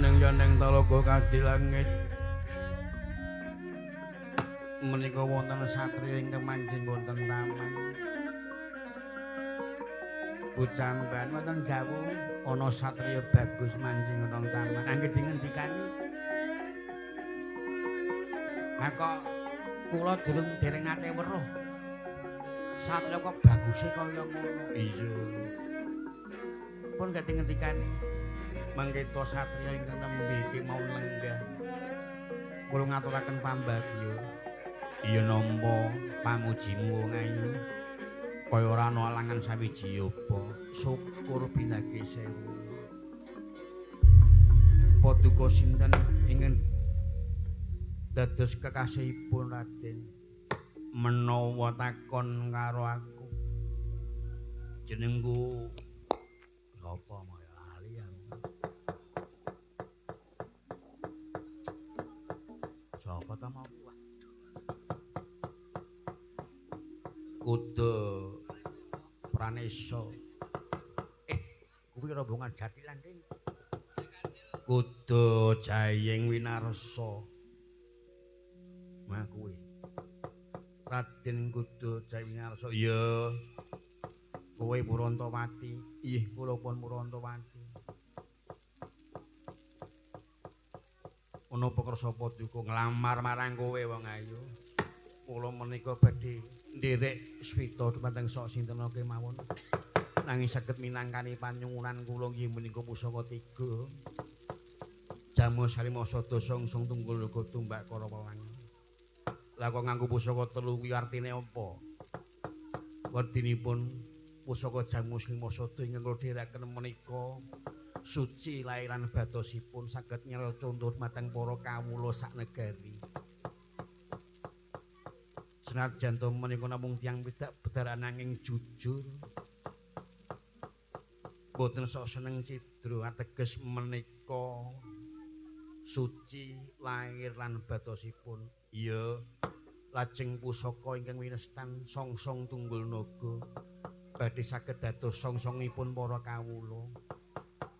Speaker 2: Jandeng-jandeng talaga kadi langit. Menika wonten satriya ingkang manjing wonten taman. Bocah mban wonten jawuh ana satriya bagus manjing wonten taman. Angge dingendikani. Ha kok kula durung dereng nate weruh. Satriya kok baguse kaya ngono. Iya. Pun gak dingendikani. Mangke to satriya ingkang nembe iki mau lenggah. Kula ngaturaken pambagya. Iya nampa pamujimu wong ayu. Kaya ora ana alangan sawiji apa. Syukur binage sewu. Paduka sinten ingkang dados kekasihipun Raden? Menawa takon karo aku. Jenengku sapa maya lali aku. Sapa ta mau? Kuda Pranesa. Kuwi rombongan jathilan ding. Kuda Jayeng Winarsa. Mah kuwi. Raden Kuda Jayeng Winarsa. Iya. Kowe Purantawati. Ih, kula pun Purantawati. Ana apa kersa paduka nglamar marang kowe wong ayu. Kula menika badhe nderek swita dumateng sok sinten kemawon. Nanging saged minangkani panyuwunan kula inggih menika pusaka tiga. Jamu salima sada songsong tunggul naga tumbak kara welang. Lah kok nganggo pusaka telu kuwi artine apa? Wedinipun pusaka jamu salima sada ingkang kula dherekaken menika suci lairan batosipun saged nyel conto dumateng para kawula sak negari. Senajan to menika namung tiyang pedak bedaran nanging jujur. Mboten sok seneng cidra ateges menika suci lahir lan batosipun. Iya, lajeng pusaka ingkang winestan songsong tunggul naga badhe saged dados songsongipun para kawula.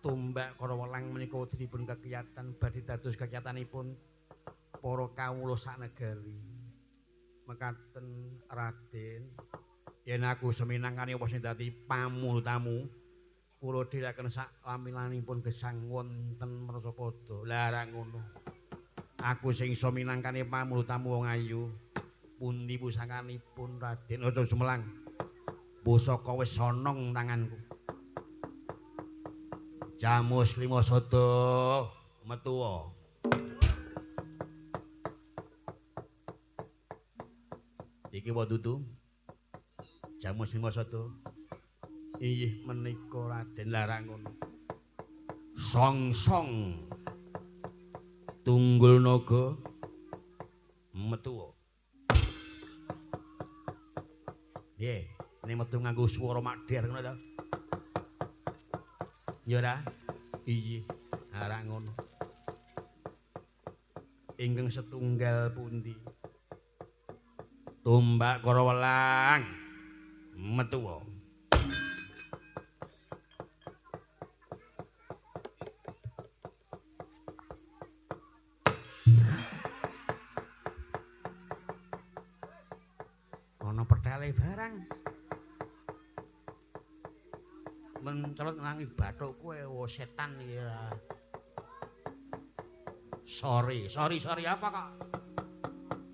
Speaker 2: Tumbak kara welang menika wedinipun kekiyatan badhe dados kekiyatanipun para kawula sak negari. Mekaten Raden, yen aku seminangkani apa sing dadi pamulutamu, kula dherekaken sak lamilanipun gesang wonten Mrasapada. Lah ora ngono. Aku sing iso minangkani pamulutamu wong ayu. Pundi pusakanipun Raden? Aja sumelang. Pusaka wis ana tanganku. Jamus lima sada metuwa. Iki wa dudu. Jamus lima sada. Inggih menika Raden. Lah ra ngono. Songsong tunggul naga metuwa. Piye? Nek metu nganggo swara makder ngono ta? Ya ora? Iya, ora ngono. Ingkang setunggal pundi? Tumbak kara welang metuwa. Ana pertele barang. Mencolot ngangi bathuk kowe setan iki ora. Sorry, sorry, sorry apa kok?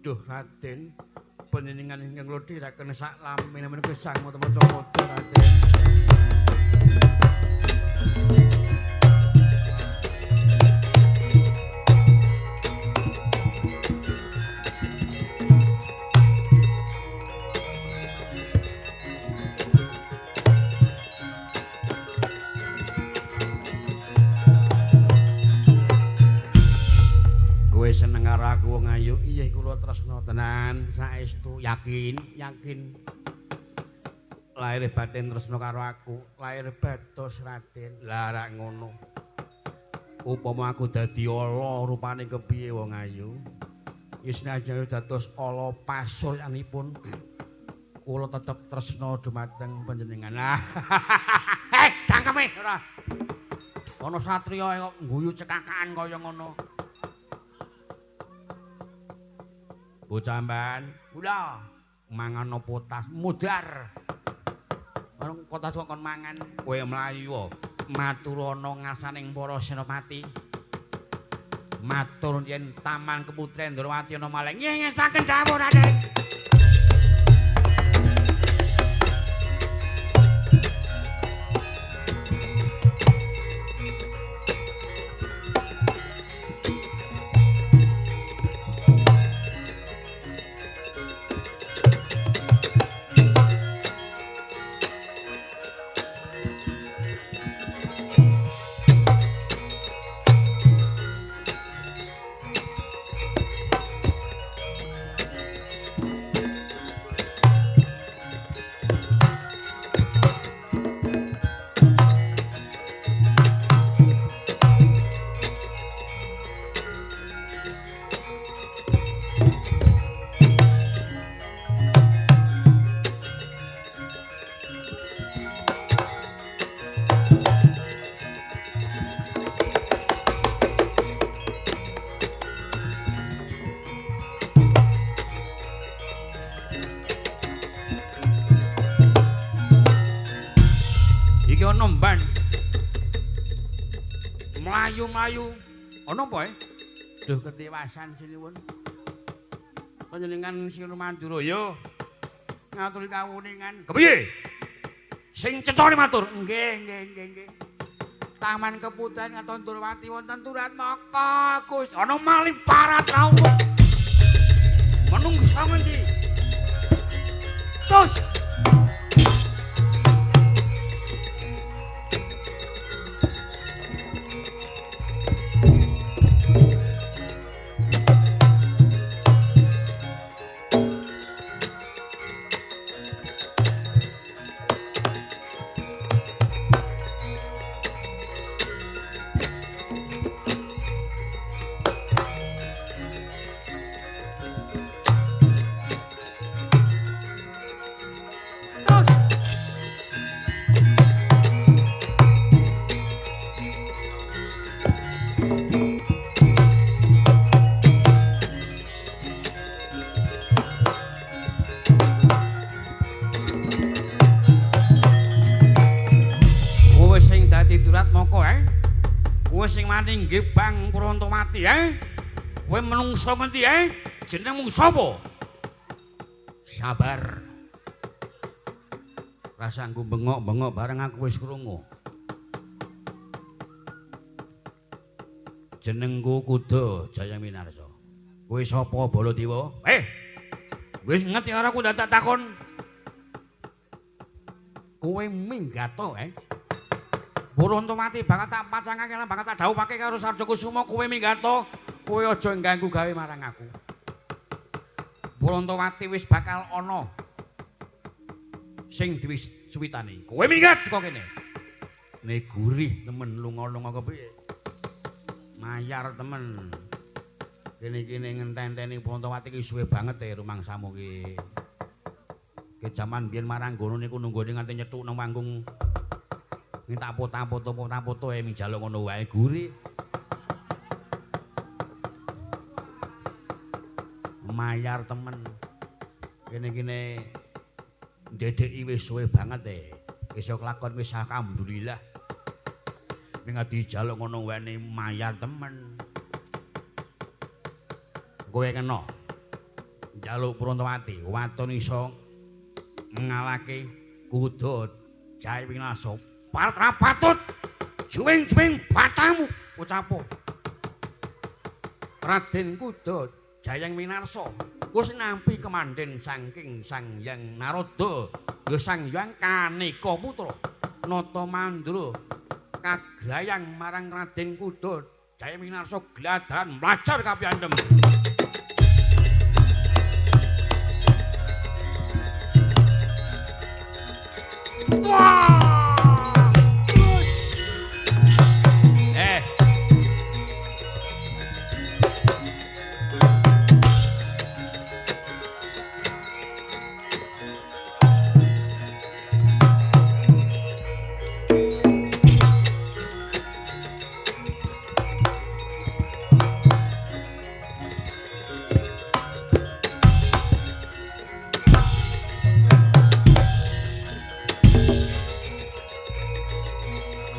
Speaker 2: Duh Raden, panjenengan ingkang kula dherekaken sak lamine menika sang maca padha Raden. Tresna tenan saestu yakin yakin lahir batin tresna karo aku lahir batos Raden. Lah ra ngono. Upama aku dadi ala rupane kepiye wong ayu? Wis senajan dados ala pasuryanipun kula tetep tresna dumateng panjenengan. Heh, cangkeme ora. Ana satriya kok ngguyu cekakaan kaya ngono. Bocah mban, kula mangan apa tas mudar. Ana kota kok kon mangan, kowe mlayu matur ana ngasaning para senopati. Matur yen Taman Keputren Ndrawati ana maling. Nggih ngesaken dawuh Raden. Mlayu-mlayu ana apa e? Duh ketiwasan sinuwun. Panjenengan sing Mandura ya ngaturi kawuningan.
Speaker 1: Kepiye? Sing cethane matur.
Speaker 2: Nggih, nggih, nggih, nggih. Taman Keputren Katon Ndrawati wonten Turatmaka, Gusti.
Speaker 1: Ana maling parat rawuh. Menungso ngendi? Terus nggih Bang Purantawati kowe menungso ngendi jenengmu sapa?
Speaker 2: Sabar. Rasangku bengok-bengok bareng aku wis krungu. Jenengku Kuda Jaya Winarsa. Kowe sapa Baladewa?
Speaker 1: Wis ngerti ora aku dadak takon.
Speaker 2: Kowe minggat to, Purantawati banget tak pacangake lan banget tak dhawuhake karo Sarja Kusuma kowe minggat to, kowe aja ngganggu gawe marang aku. Purantawati wis bakal ana sing diwis suwitani.
Speaker 1: Kowe minggat saka kene.
Speaker 2: Ne gurih temen lunga-lunga kepiye? Mayar temen. Kene-kene ngenten-enteni Purantawati ki suwe banget rumangsamu ki. Ki jaman biyen marang gono niku nunggone nganti nyethuk nang panggung. Minta foto-foto njaluk ngono wae gurih. Mayar temen. Kene-kene ndedeki wis suwe banget Iso kelakon wis alhamdulillah. Ning dijaluk ngono wae mayar temen. Kowe kena njaluk Purantawati, waton iso ngalahke Kuda Jaya Winarsa.
Speaker 1: Patra patut juwing-juwing batamu ucapo.
Speaker 2: Raden Kuda Jayang Winarsa wis nampi kemandhen saking Sang Hyang Narada ya Sang Hyang Kaneka Putra Nata Mandra kagrayang marang Raden Kuda Jayang Winarsa gladaran mlajar kapiyandhem.
Speaker 1: Wah!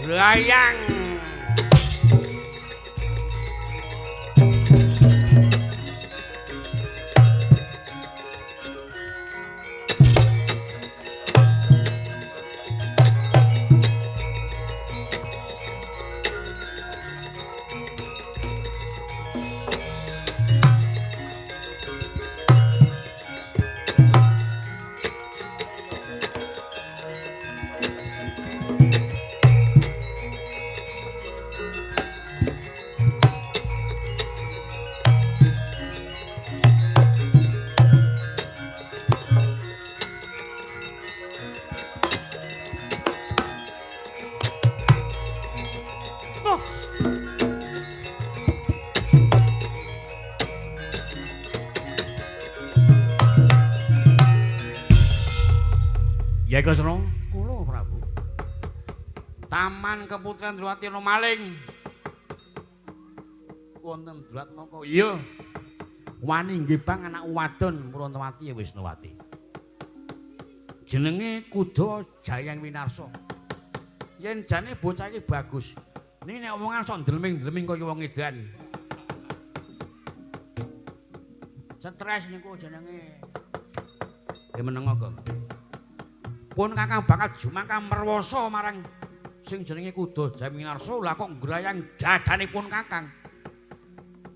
Speaker 2: Grayang.
Speaker 1: Ya Kresna, kula Prabu. Taman Keputran Druwati ana maling. Wonten Druwatmaka. Iya. Wani nggih Bang anak wadon Purantawati ya Wisnuwati. Jenenge Kuda Jayang Winarsa. Yen jane bocah iki bagus. Ning nek omongan sok ndleming-ndleming kaya wong edan. Stres niku jenenge. Menengo, Gong. Pun Kakang bakal jumangkah merwasa marang sing jenenge Kuda Jayang Winarsa, lah kok ngrayang dadanipun Kakang.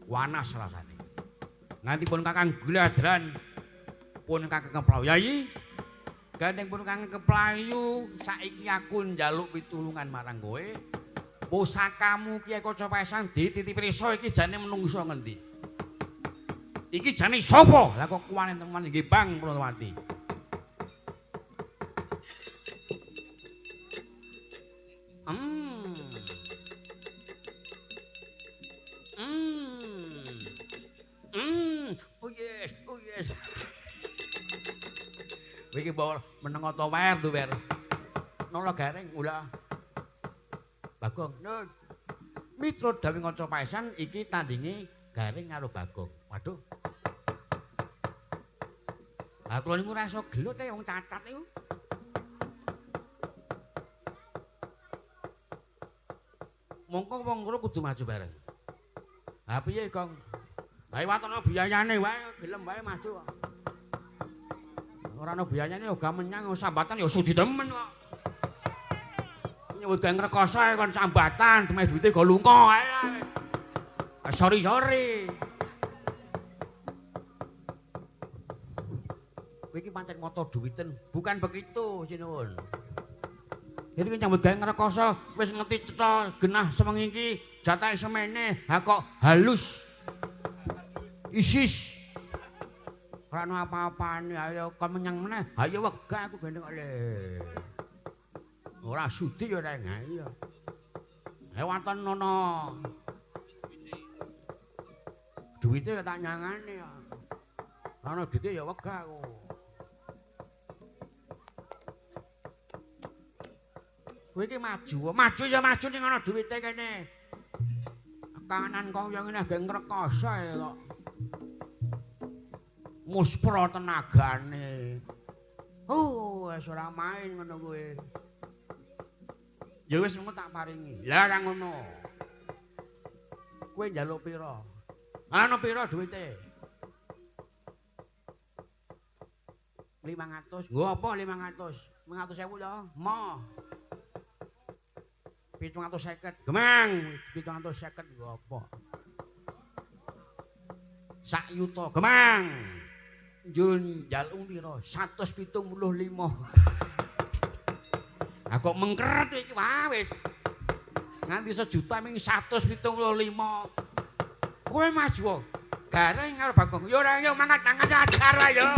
Speaker 1: Wanas rasane. Nganti pun Kakang gladran pun Kakang keplayu. Yayi, gandeng pun Kakang keplayu, saiki aku njaluk pitulungan marang kowe. Pusakamu Kyai Kaca Paesan dititipi risa iki jane menungso ngendi? Iki jane sapa? Lah kok kuwane teman nggih Bang Purwati. Oh yes, oh yes. Iki bawa meneng to wer duwer. Nolo garing ulah. Bagong, nun. Mitra Dewi Kaca Paesan iki tandinge Garing karo Bagong. Waduh. Ha kula niku ora iso gelut wong cacat niku. Mongko wong loro kudu maju bareng. Ha piye, Gong? Lah watono biayane wae gelem wae maju kok. Ora ana biayane ya gak menyang sambatan ya sudi temen kok. Nyebut gawe ngrekoso kon sambatan demeh duwite go lunga ae. Sorry sorry. Kowe iki pancen moto duwiten, bukan begitu sinuwun. Jadi nyambut gawe ngrekoso wis ngerti cetha genah sewengi iki jatahe semene, ha kok halus. Isis. Ora ono apa-apane, ayo kon menyang meneh. Ayo wegah aku gendeng le. Ora sudi ya reng. Iya. Waton ono. Duwite ya tak nyangane ya. Ana duwite ya wegah aku. Kowe iki maju, maju ya maju ning ana duwite kene. Kanan kaya ngene gek ngrekoso kok. Muspra tenagane. Oh, wis ora main ngono kuwi. Ya wis engko tak paringi. Lah ora ngono. Kowe njaluk pira? Ana pira duwite? 500. Nggo apa 500? 500.000 ya. Mo. 750. Gemang, 750 nggo apa? Sak yuta. Gemang. Njur njaluk pira? 175. Ha kok mengkeret iki wah wis. Nganti sejuta ming 175. Kowe maju. Gareng karo Bagong. Ya ora yo mangkat tangan ajar wae yo.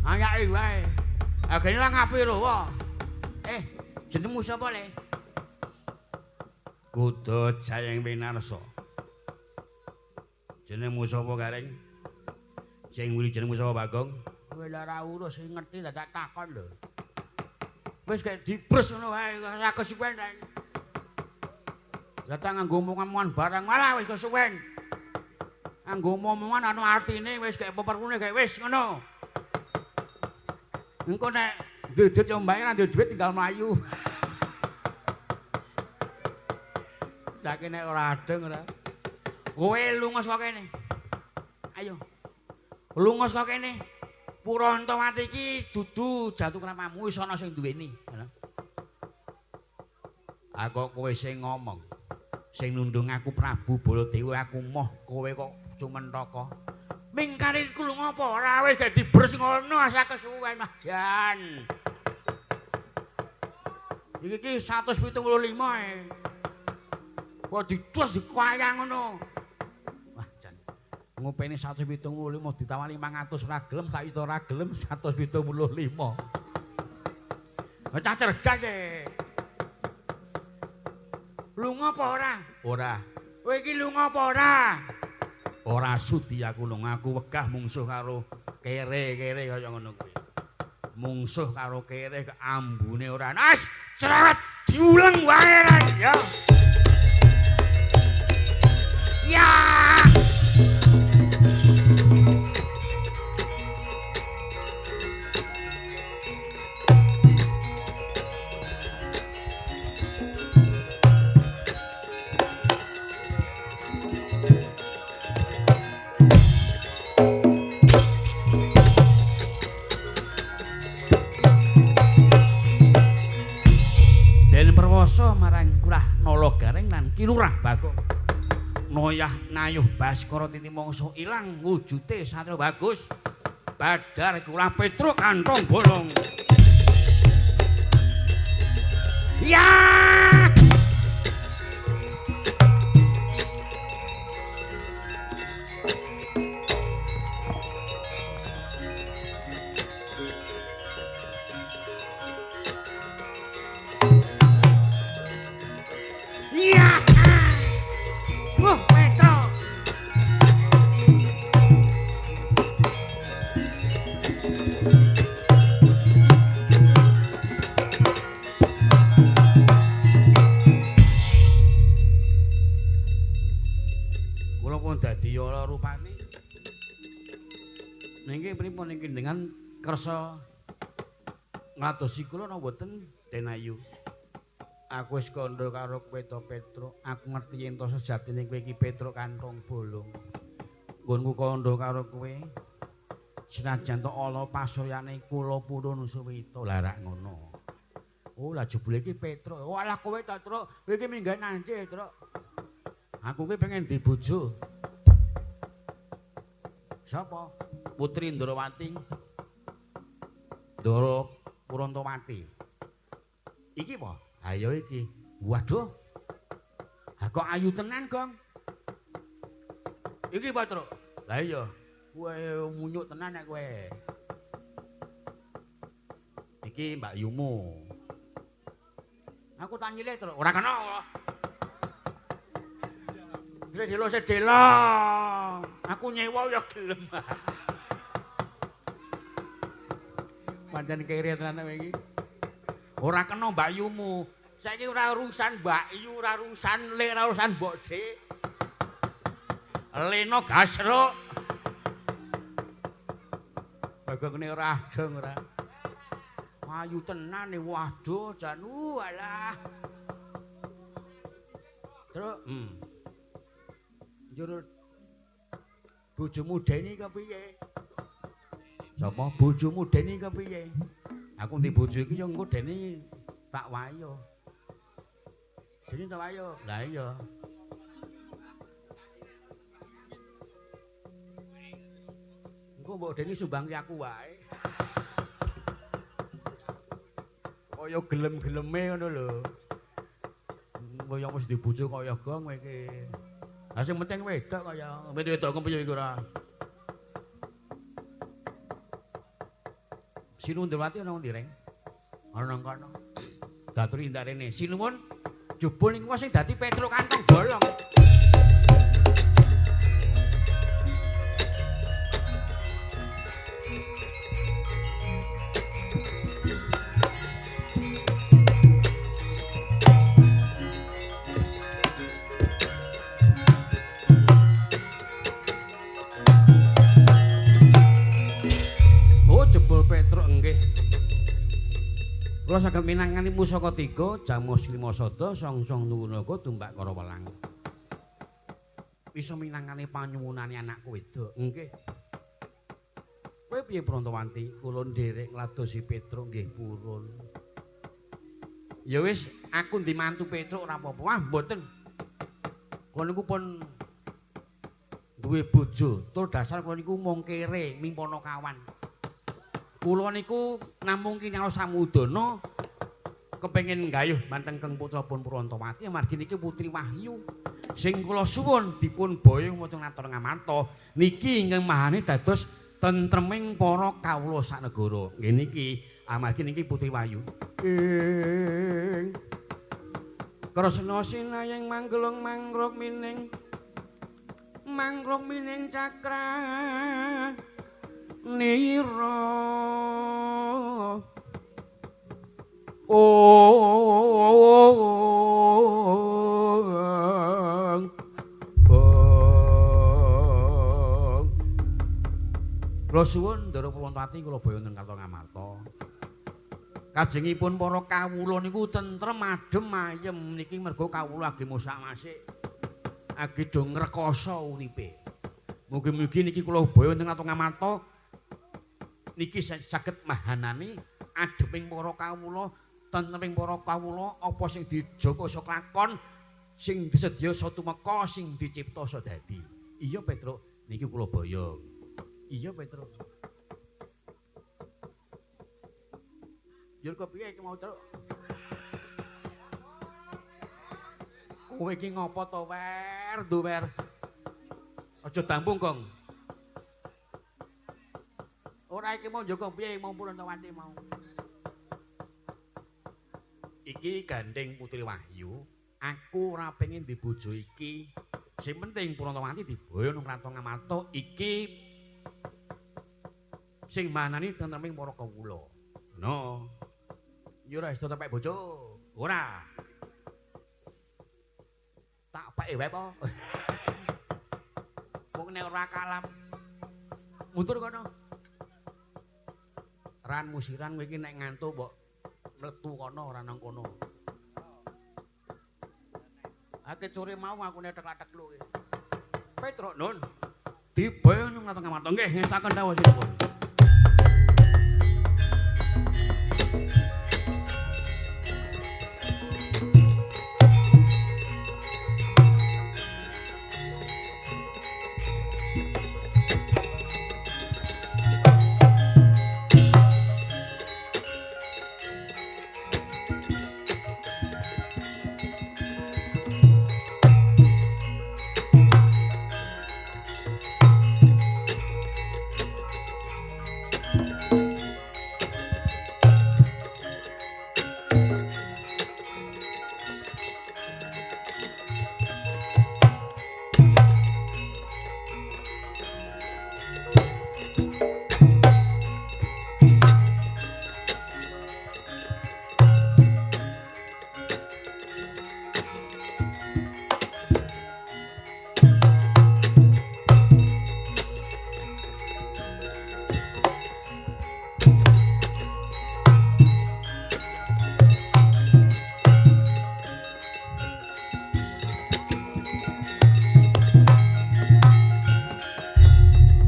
Speaker 2: Ayake wae. Agene lah ngapiro wae. Jenengmu sapa le?
Speaker 1: Kuda Jayeng Winarsa. Jenengmu sapa Gareng? Sing wili jenengmu sapa Bagong?
Speaker 2: Kowe lho ora urus sing ngerti dadak takon lho. Wis kaya dibres ngono wae ora kesuwen. Lah tak nganggo omongan barang malah wis kesuwen. Nganggo omongan ana artine wis kaya peperune kaya wis ngono. Engko nek duit combake ora duit tinggal mlayu. Cake nek ora adeng ora. Kowe lunga saka kene. Ayo. Lunga saka kene. Purantawati iki dudu jatuh kramamu wis ana sing duweni.
Speaker 1: Aku kowe sing ngomong. Sing nundung aku Prabu Baladewa aku moh kowe kok cumentaka.
Speaker 2: Mingkare iku lho ngopo ora wis dadi bres ngono asa kesuwen Mas Jan. Iki iki 175 e. Kok dicus dikayang ngono.
Speaker 1: Wah jan. Ngopeni 175 ditawani 500 ora gelem sak yuta ora gelem 175.
Speaker 2: Cah cerdas e. Lunga apa ora?
Speaker 1: Ora.
Speaker 2: Kowe iki lunga apa ora?
Speaker 1: Ora sudi aku lunga, aku wegah mungsuh karo kere-kere kaya ngono kuwi. Mungsuh karo kere ambune ora.
Speaker 2: As cerewet diuleng wae ra ya. Ya.
Speaker 1: Marang Kurah Nala Gareng lan Ki Lurah Bagong. Noyah nayuh Baskara titi mangsa ilang wujude satria bagus. Badar Kurah Petruk kantong bolong.
Speaker 2: Ya!
Speaker 1: Dengan kersa ngladosi kula napa mboten Denayu? Aku wis kandha karo kowe to Petruk, aku ngerti yen to sejatine kowe iki Petruk kantong bolong. Nggonku kandha karo kowe senajan to ala pasuryane kula purun suwita larak ngono. Oh lah jebule iki Petruk.
Speaker 2: Oh alah kowe to Truk, kowe iki minggah nanti Truk.
Speaker 1: Aku ki pengen dibojo. Sapa? Putri Ndrawati. Ndara Purantawati. Iki apa? Ayo iki. Waduh. Ha kok ayu tenan, Gong.
Speaker 2: Iki apa, Truk?
Speaker 1: Lah iya. Kowe munyuk tenan nek kowe. Iki Mbak Yumu.
Speaker 2: Aku tak nyilih, Truk. Ora kena. Sedelo sedelo. Aku nyewa ya gelem.
Speaker 1: Pancen kere tenan kowe iki.
Speaker 2: Ora kena Mbak Yumu. Saiki ora urusan Mbak Yu, ora urusan Le, ora urusan Mbok De. Leno gasruk.
Speaker 1: Bagong ne ora adong ora.
Speaker 2: Ayu tenan e waduh jan alah.
Speaker 1: Truk. Njur bojomu Deni kepiye? Sapa bojomu Deni kepiye? Aku ndi bojo iki ya engko Deni tak wayo. Deni tak wayo. Lah iya. Engko mbok Deni sumbangke aku wae. Kaya gelem-geleme ngono lho. Kaya wis dibojo kaya gong kowe iki. Lah sing penting wedok kaya wedok kepiye iku ora.
Speaker 2: Sinuwun Ndrawati ana ngendi, Reng? Ana nang kono. Daturi ndak rene. Sinuwun jebul niku sing dadi Petruk kantong bolong. Kula saged minangkani pusaka tiga Jamus lima sada songsong nuwunaga tumbak kara welang. Bisa minangkani panyuwunane anakku wedok. Nggih. Kowe piye Prantawati? Kula nderek ngladosi Petruk nggih purun. Ya wis, aku ndi mantu Petruk ora apa-apa. Wah, mboten. Kula niku pun duwe bojo, tur dasar kula niku mung kere ming ponokawan. Kula niku namung kinyaos samudana kepengin nggayuh manteng keng putra pun Prantawati amargi niki putri Wahyu sing kula suwun dipun boyong wonten Ngatur Ngamarta niki ingkang mahane dados tentreming para kawula saknegara. Nggih niki amargi niki putri Wahyu. Ing Kresna sinayeng manggelung mangruk mining mangruk mining cakra nira ong bong. Kula suwun Ndara Purwantati kula boyo wonten Karta Ngamarta. Kajengipun para kawula niku tentrem adem ayem niki merga kawula age mosak-masik age do ngrekoso uripe. Mugi-mugi niki kula boyo wonten Karta Ngamarta niki saged mahanani ademing para kawula, tentreming para kawula, apa sing dijoko iso klakon, sing disedya iso tumeka, sing dicipta iso dadi. Iya Petruk, niki kula boyong. Iya Petruk. Yo kok piye iki mau, Truk? Kowe iki ngopo to, Wer? Duwer. Aja dampung, Gong. Ora iki mau njogo piye mau Prantawati mau. Iki gandeng Putri Wahyu, aku ora pengin dibojo iki. Sing penting Prantawati diboyo nang Kraton Ngamarta iki sing manani tentreming para kawula. No. Yo ora iso tepek bojo. Ora. Tak peke wae po. Wong nek ora kalam mundur kono. Ran musiran kowe iki nek ngantuk mbok mletu kono ora nang kono. Ake sore mau aku nek tek-tek lho. Petruk nun. Diboyong nang Ngamarta. Nggih, ngestaken dawuh sinipun.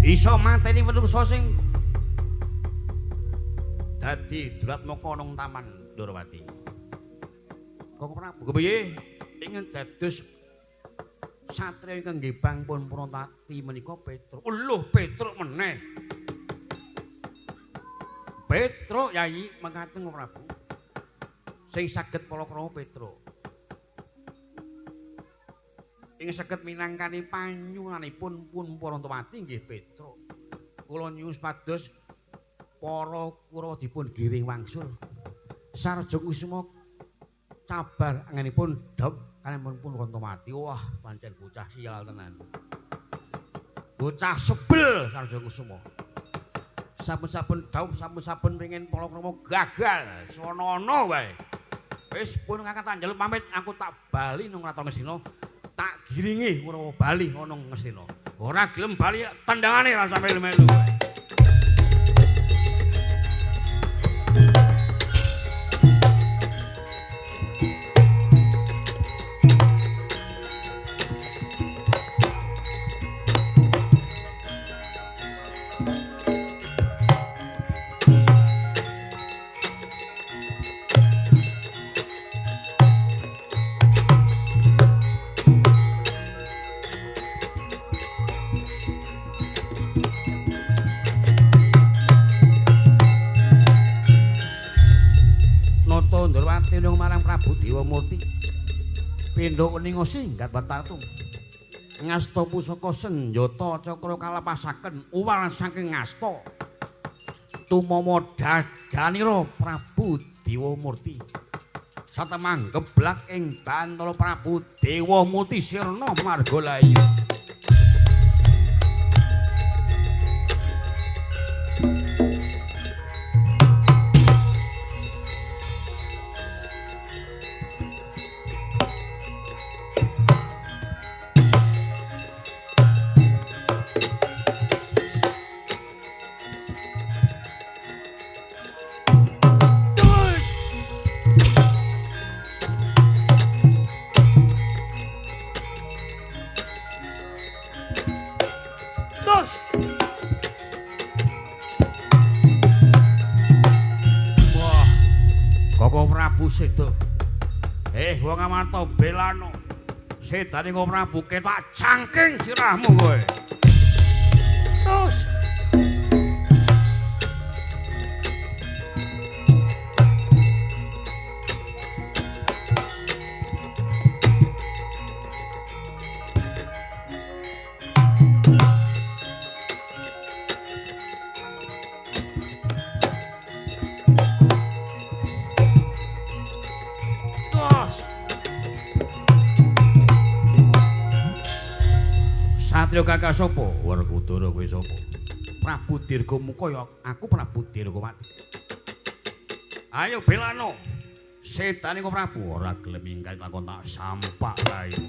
Speaker 2: Iso mateni menungsa sing dadi Duratmaka nang Taman Ndorowati. Kok Prabu kepiye? Ingin dados satriya ingkang nggih pun Prantawati menika Petruk. Lho Petruk meneh. Petruk Yayi mekaten Prabu. Sing saged palakrama Petruk. Ing saged minangkani panyuwunanipun pun Prantawati nggih Petruk. Kula nyuwun supados Para Kurawa dipun giring wangsul. Sarja Kusuma cabar angenipun dhop kaliyan pun Kantamati. Wah, pancen bocah sial tenan. Bocah sebel Sarja Kusuma. Saben-saben dhaup, saben-saben pengin palakrama gagal, sono-ono wae. Wis pun kakang tak njaluk pamit, aku tak bali nang Kraton Ngastina, tak giringi Kurawa bali ana Ngastina. Ora gelem bali tendangane ra sampe melu wae. Murti pindha weninga singgat batatung ngasta pusaka senjata cakra kalepasaken uwal saking ngasta tumama dadanira Prabu Dewamurti satemah geblak ing bantala Prabu Dewamurti sirna margalayu. Sedo. Wong Amarta belano. Sedane kok Prabu ketak cangking sirahmu kowe. Terus Satrio Kakak sapa? Werkudara kowe sapa? Prabu Dirgamuka ya aku Prabu Dirgawati. Ayo belano. Setane kok Prabu ora gelem minggat lakon tak sampak raimu.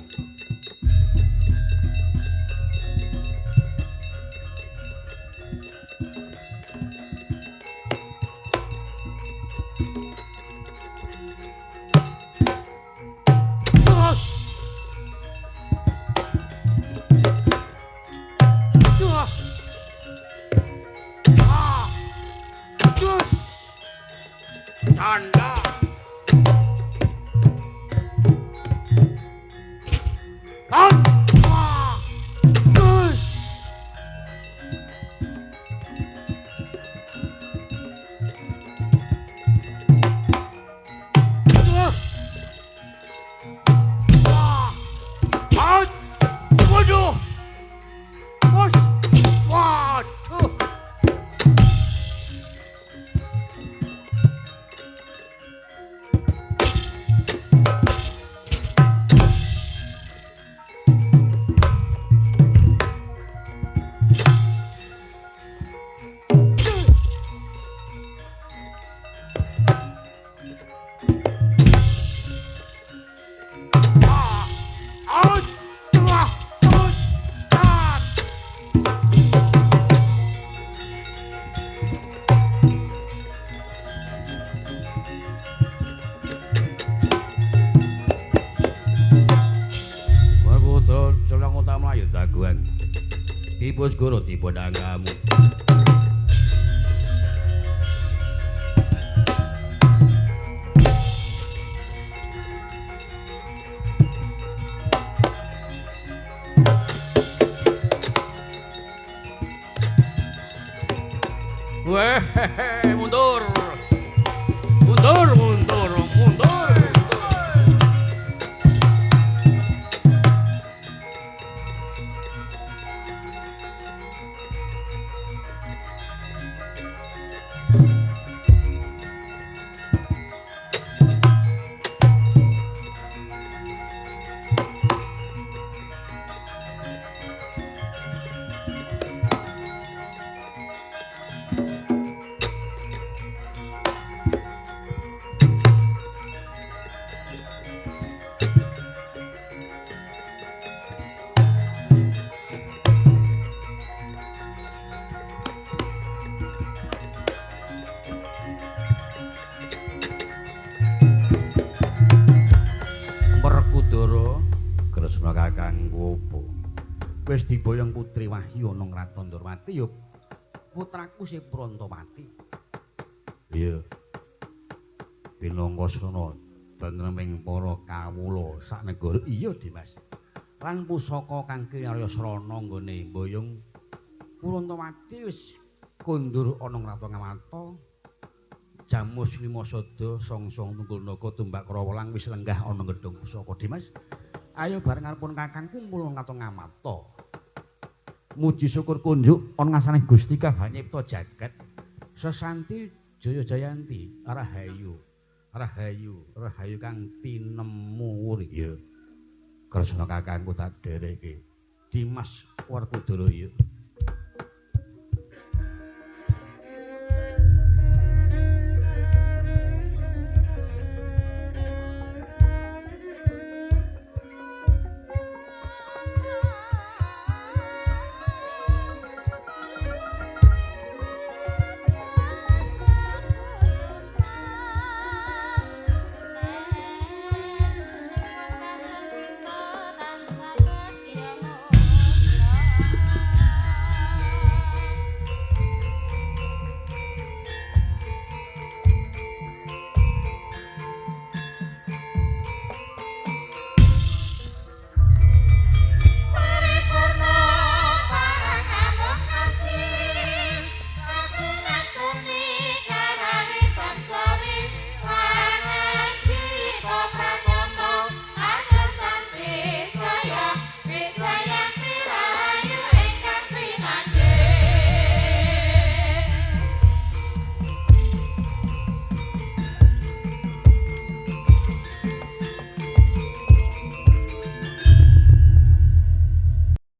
Speaker 2: Tipus guru tipe danggamu. Weh, mundur. Mundur, mundur, mundur. Kakangku opo? Wis diboyong Putri Wahyu ana Kraton Ndorowati ya putraku si Prantawati. Iya. Pinangka srana tentreming para kawula sak negara. Iya, Dimas. Lan pusaka kang kinarya srana nggone mboyong Prantawati wis kondur ana Kraton Ngamarta. Jamus lima sada songsong tunggul naga tumbak krawelang wis lenggah ana gedhong pusaka Dimas. Ayo bareng arepun kakang kumpul Kraton Ngamarta. Muji syukur kunjuk ana ngasane Gusti kang nyipta jagat. Sesanti Jaya Jayanti rahayu. Rahayu, rahayu kang tinemu wuri. Iya. Kresna kakangku tak dhereke. Dimas Werkudara iya.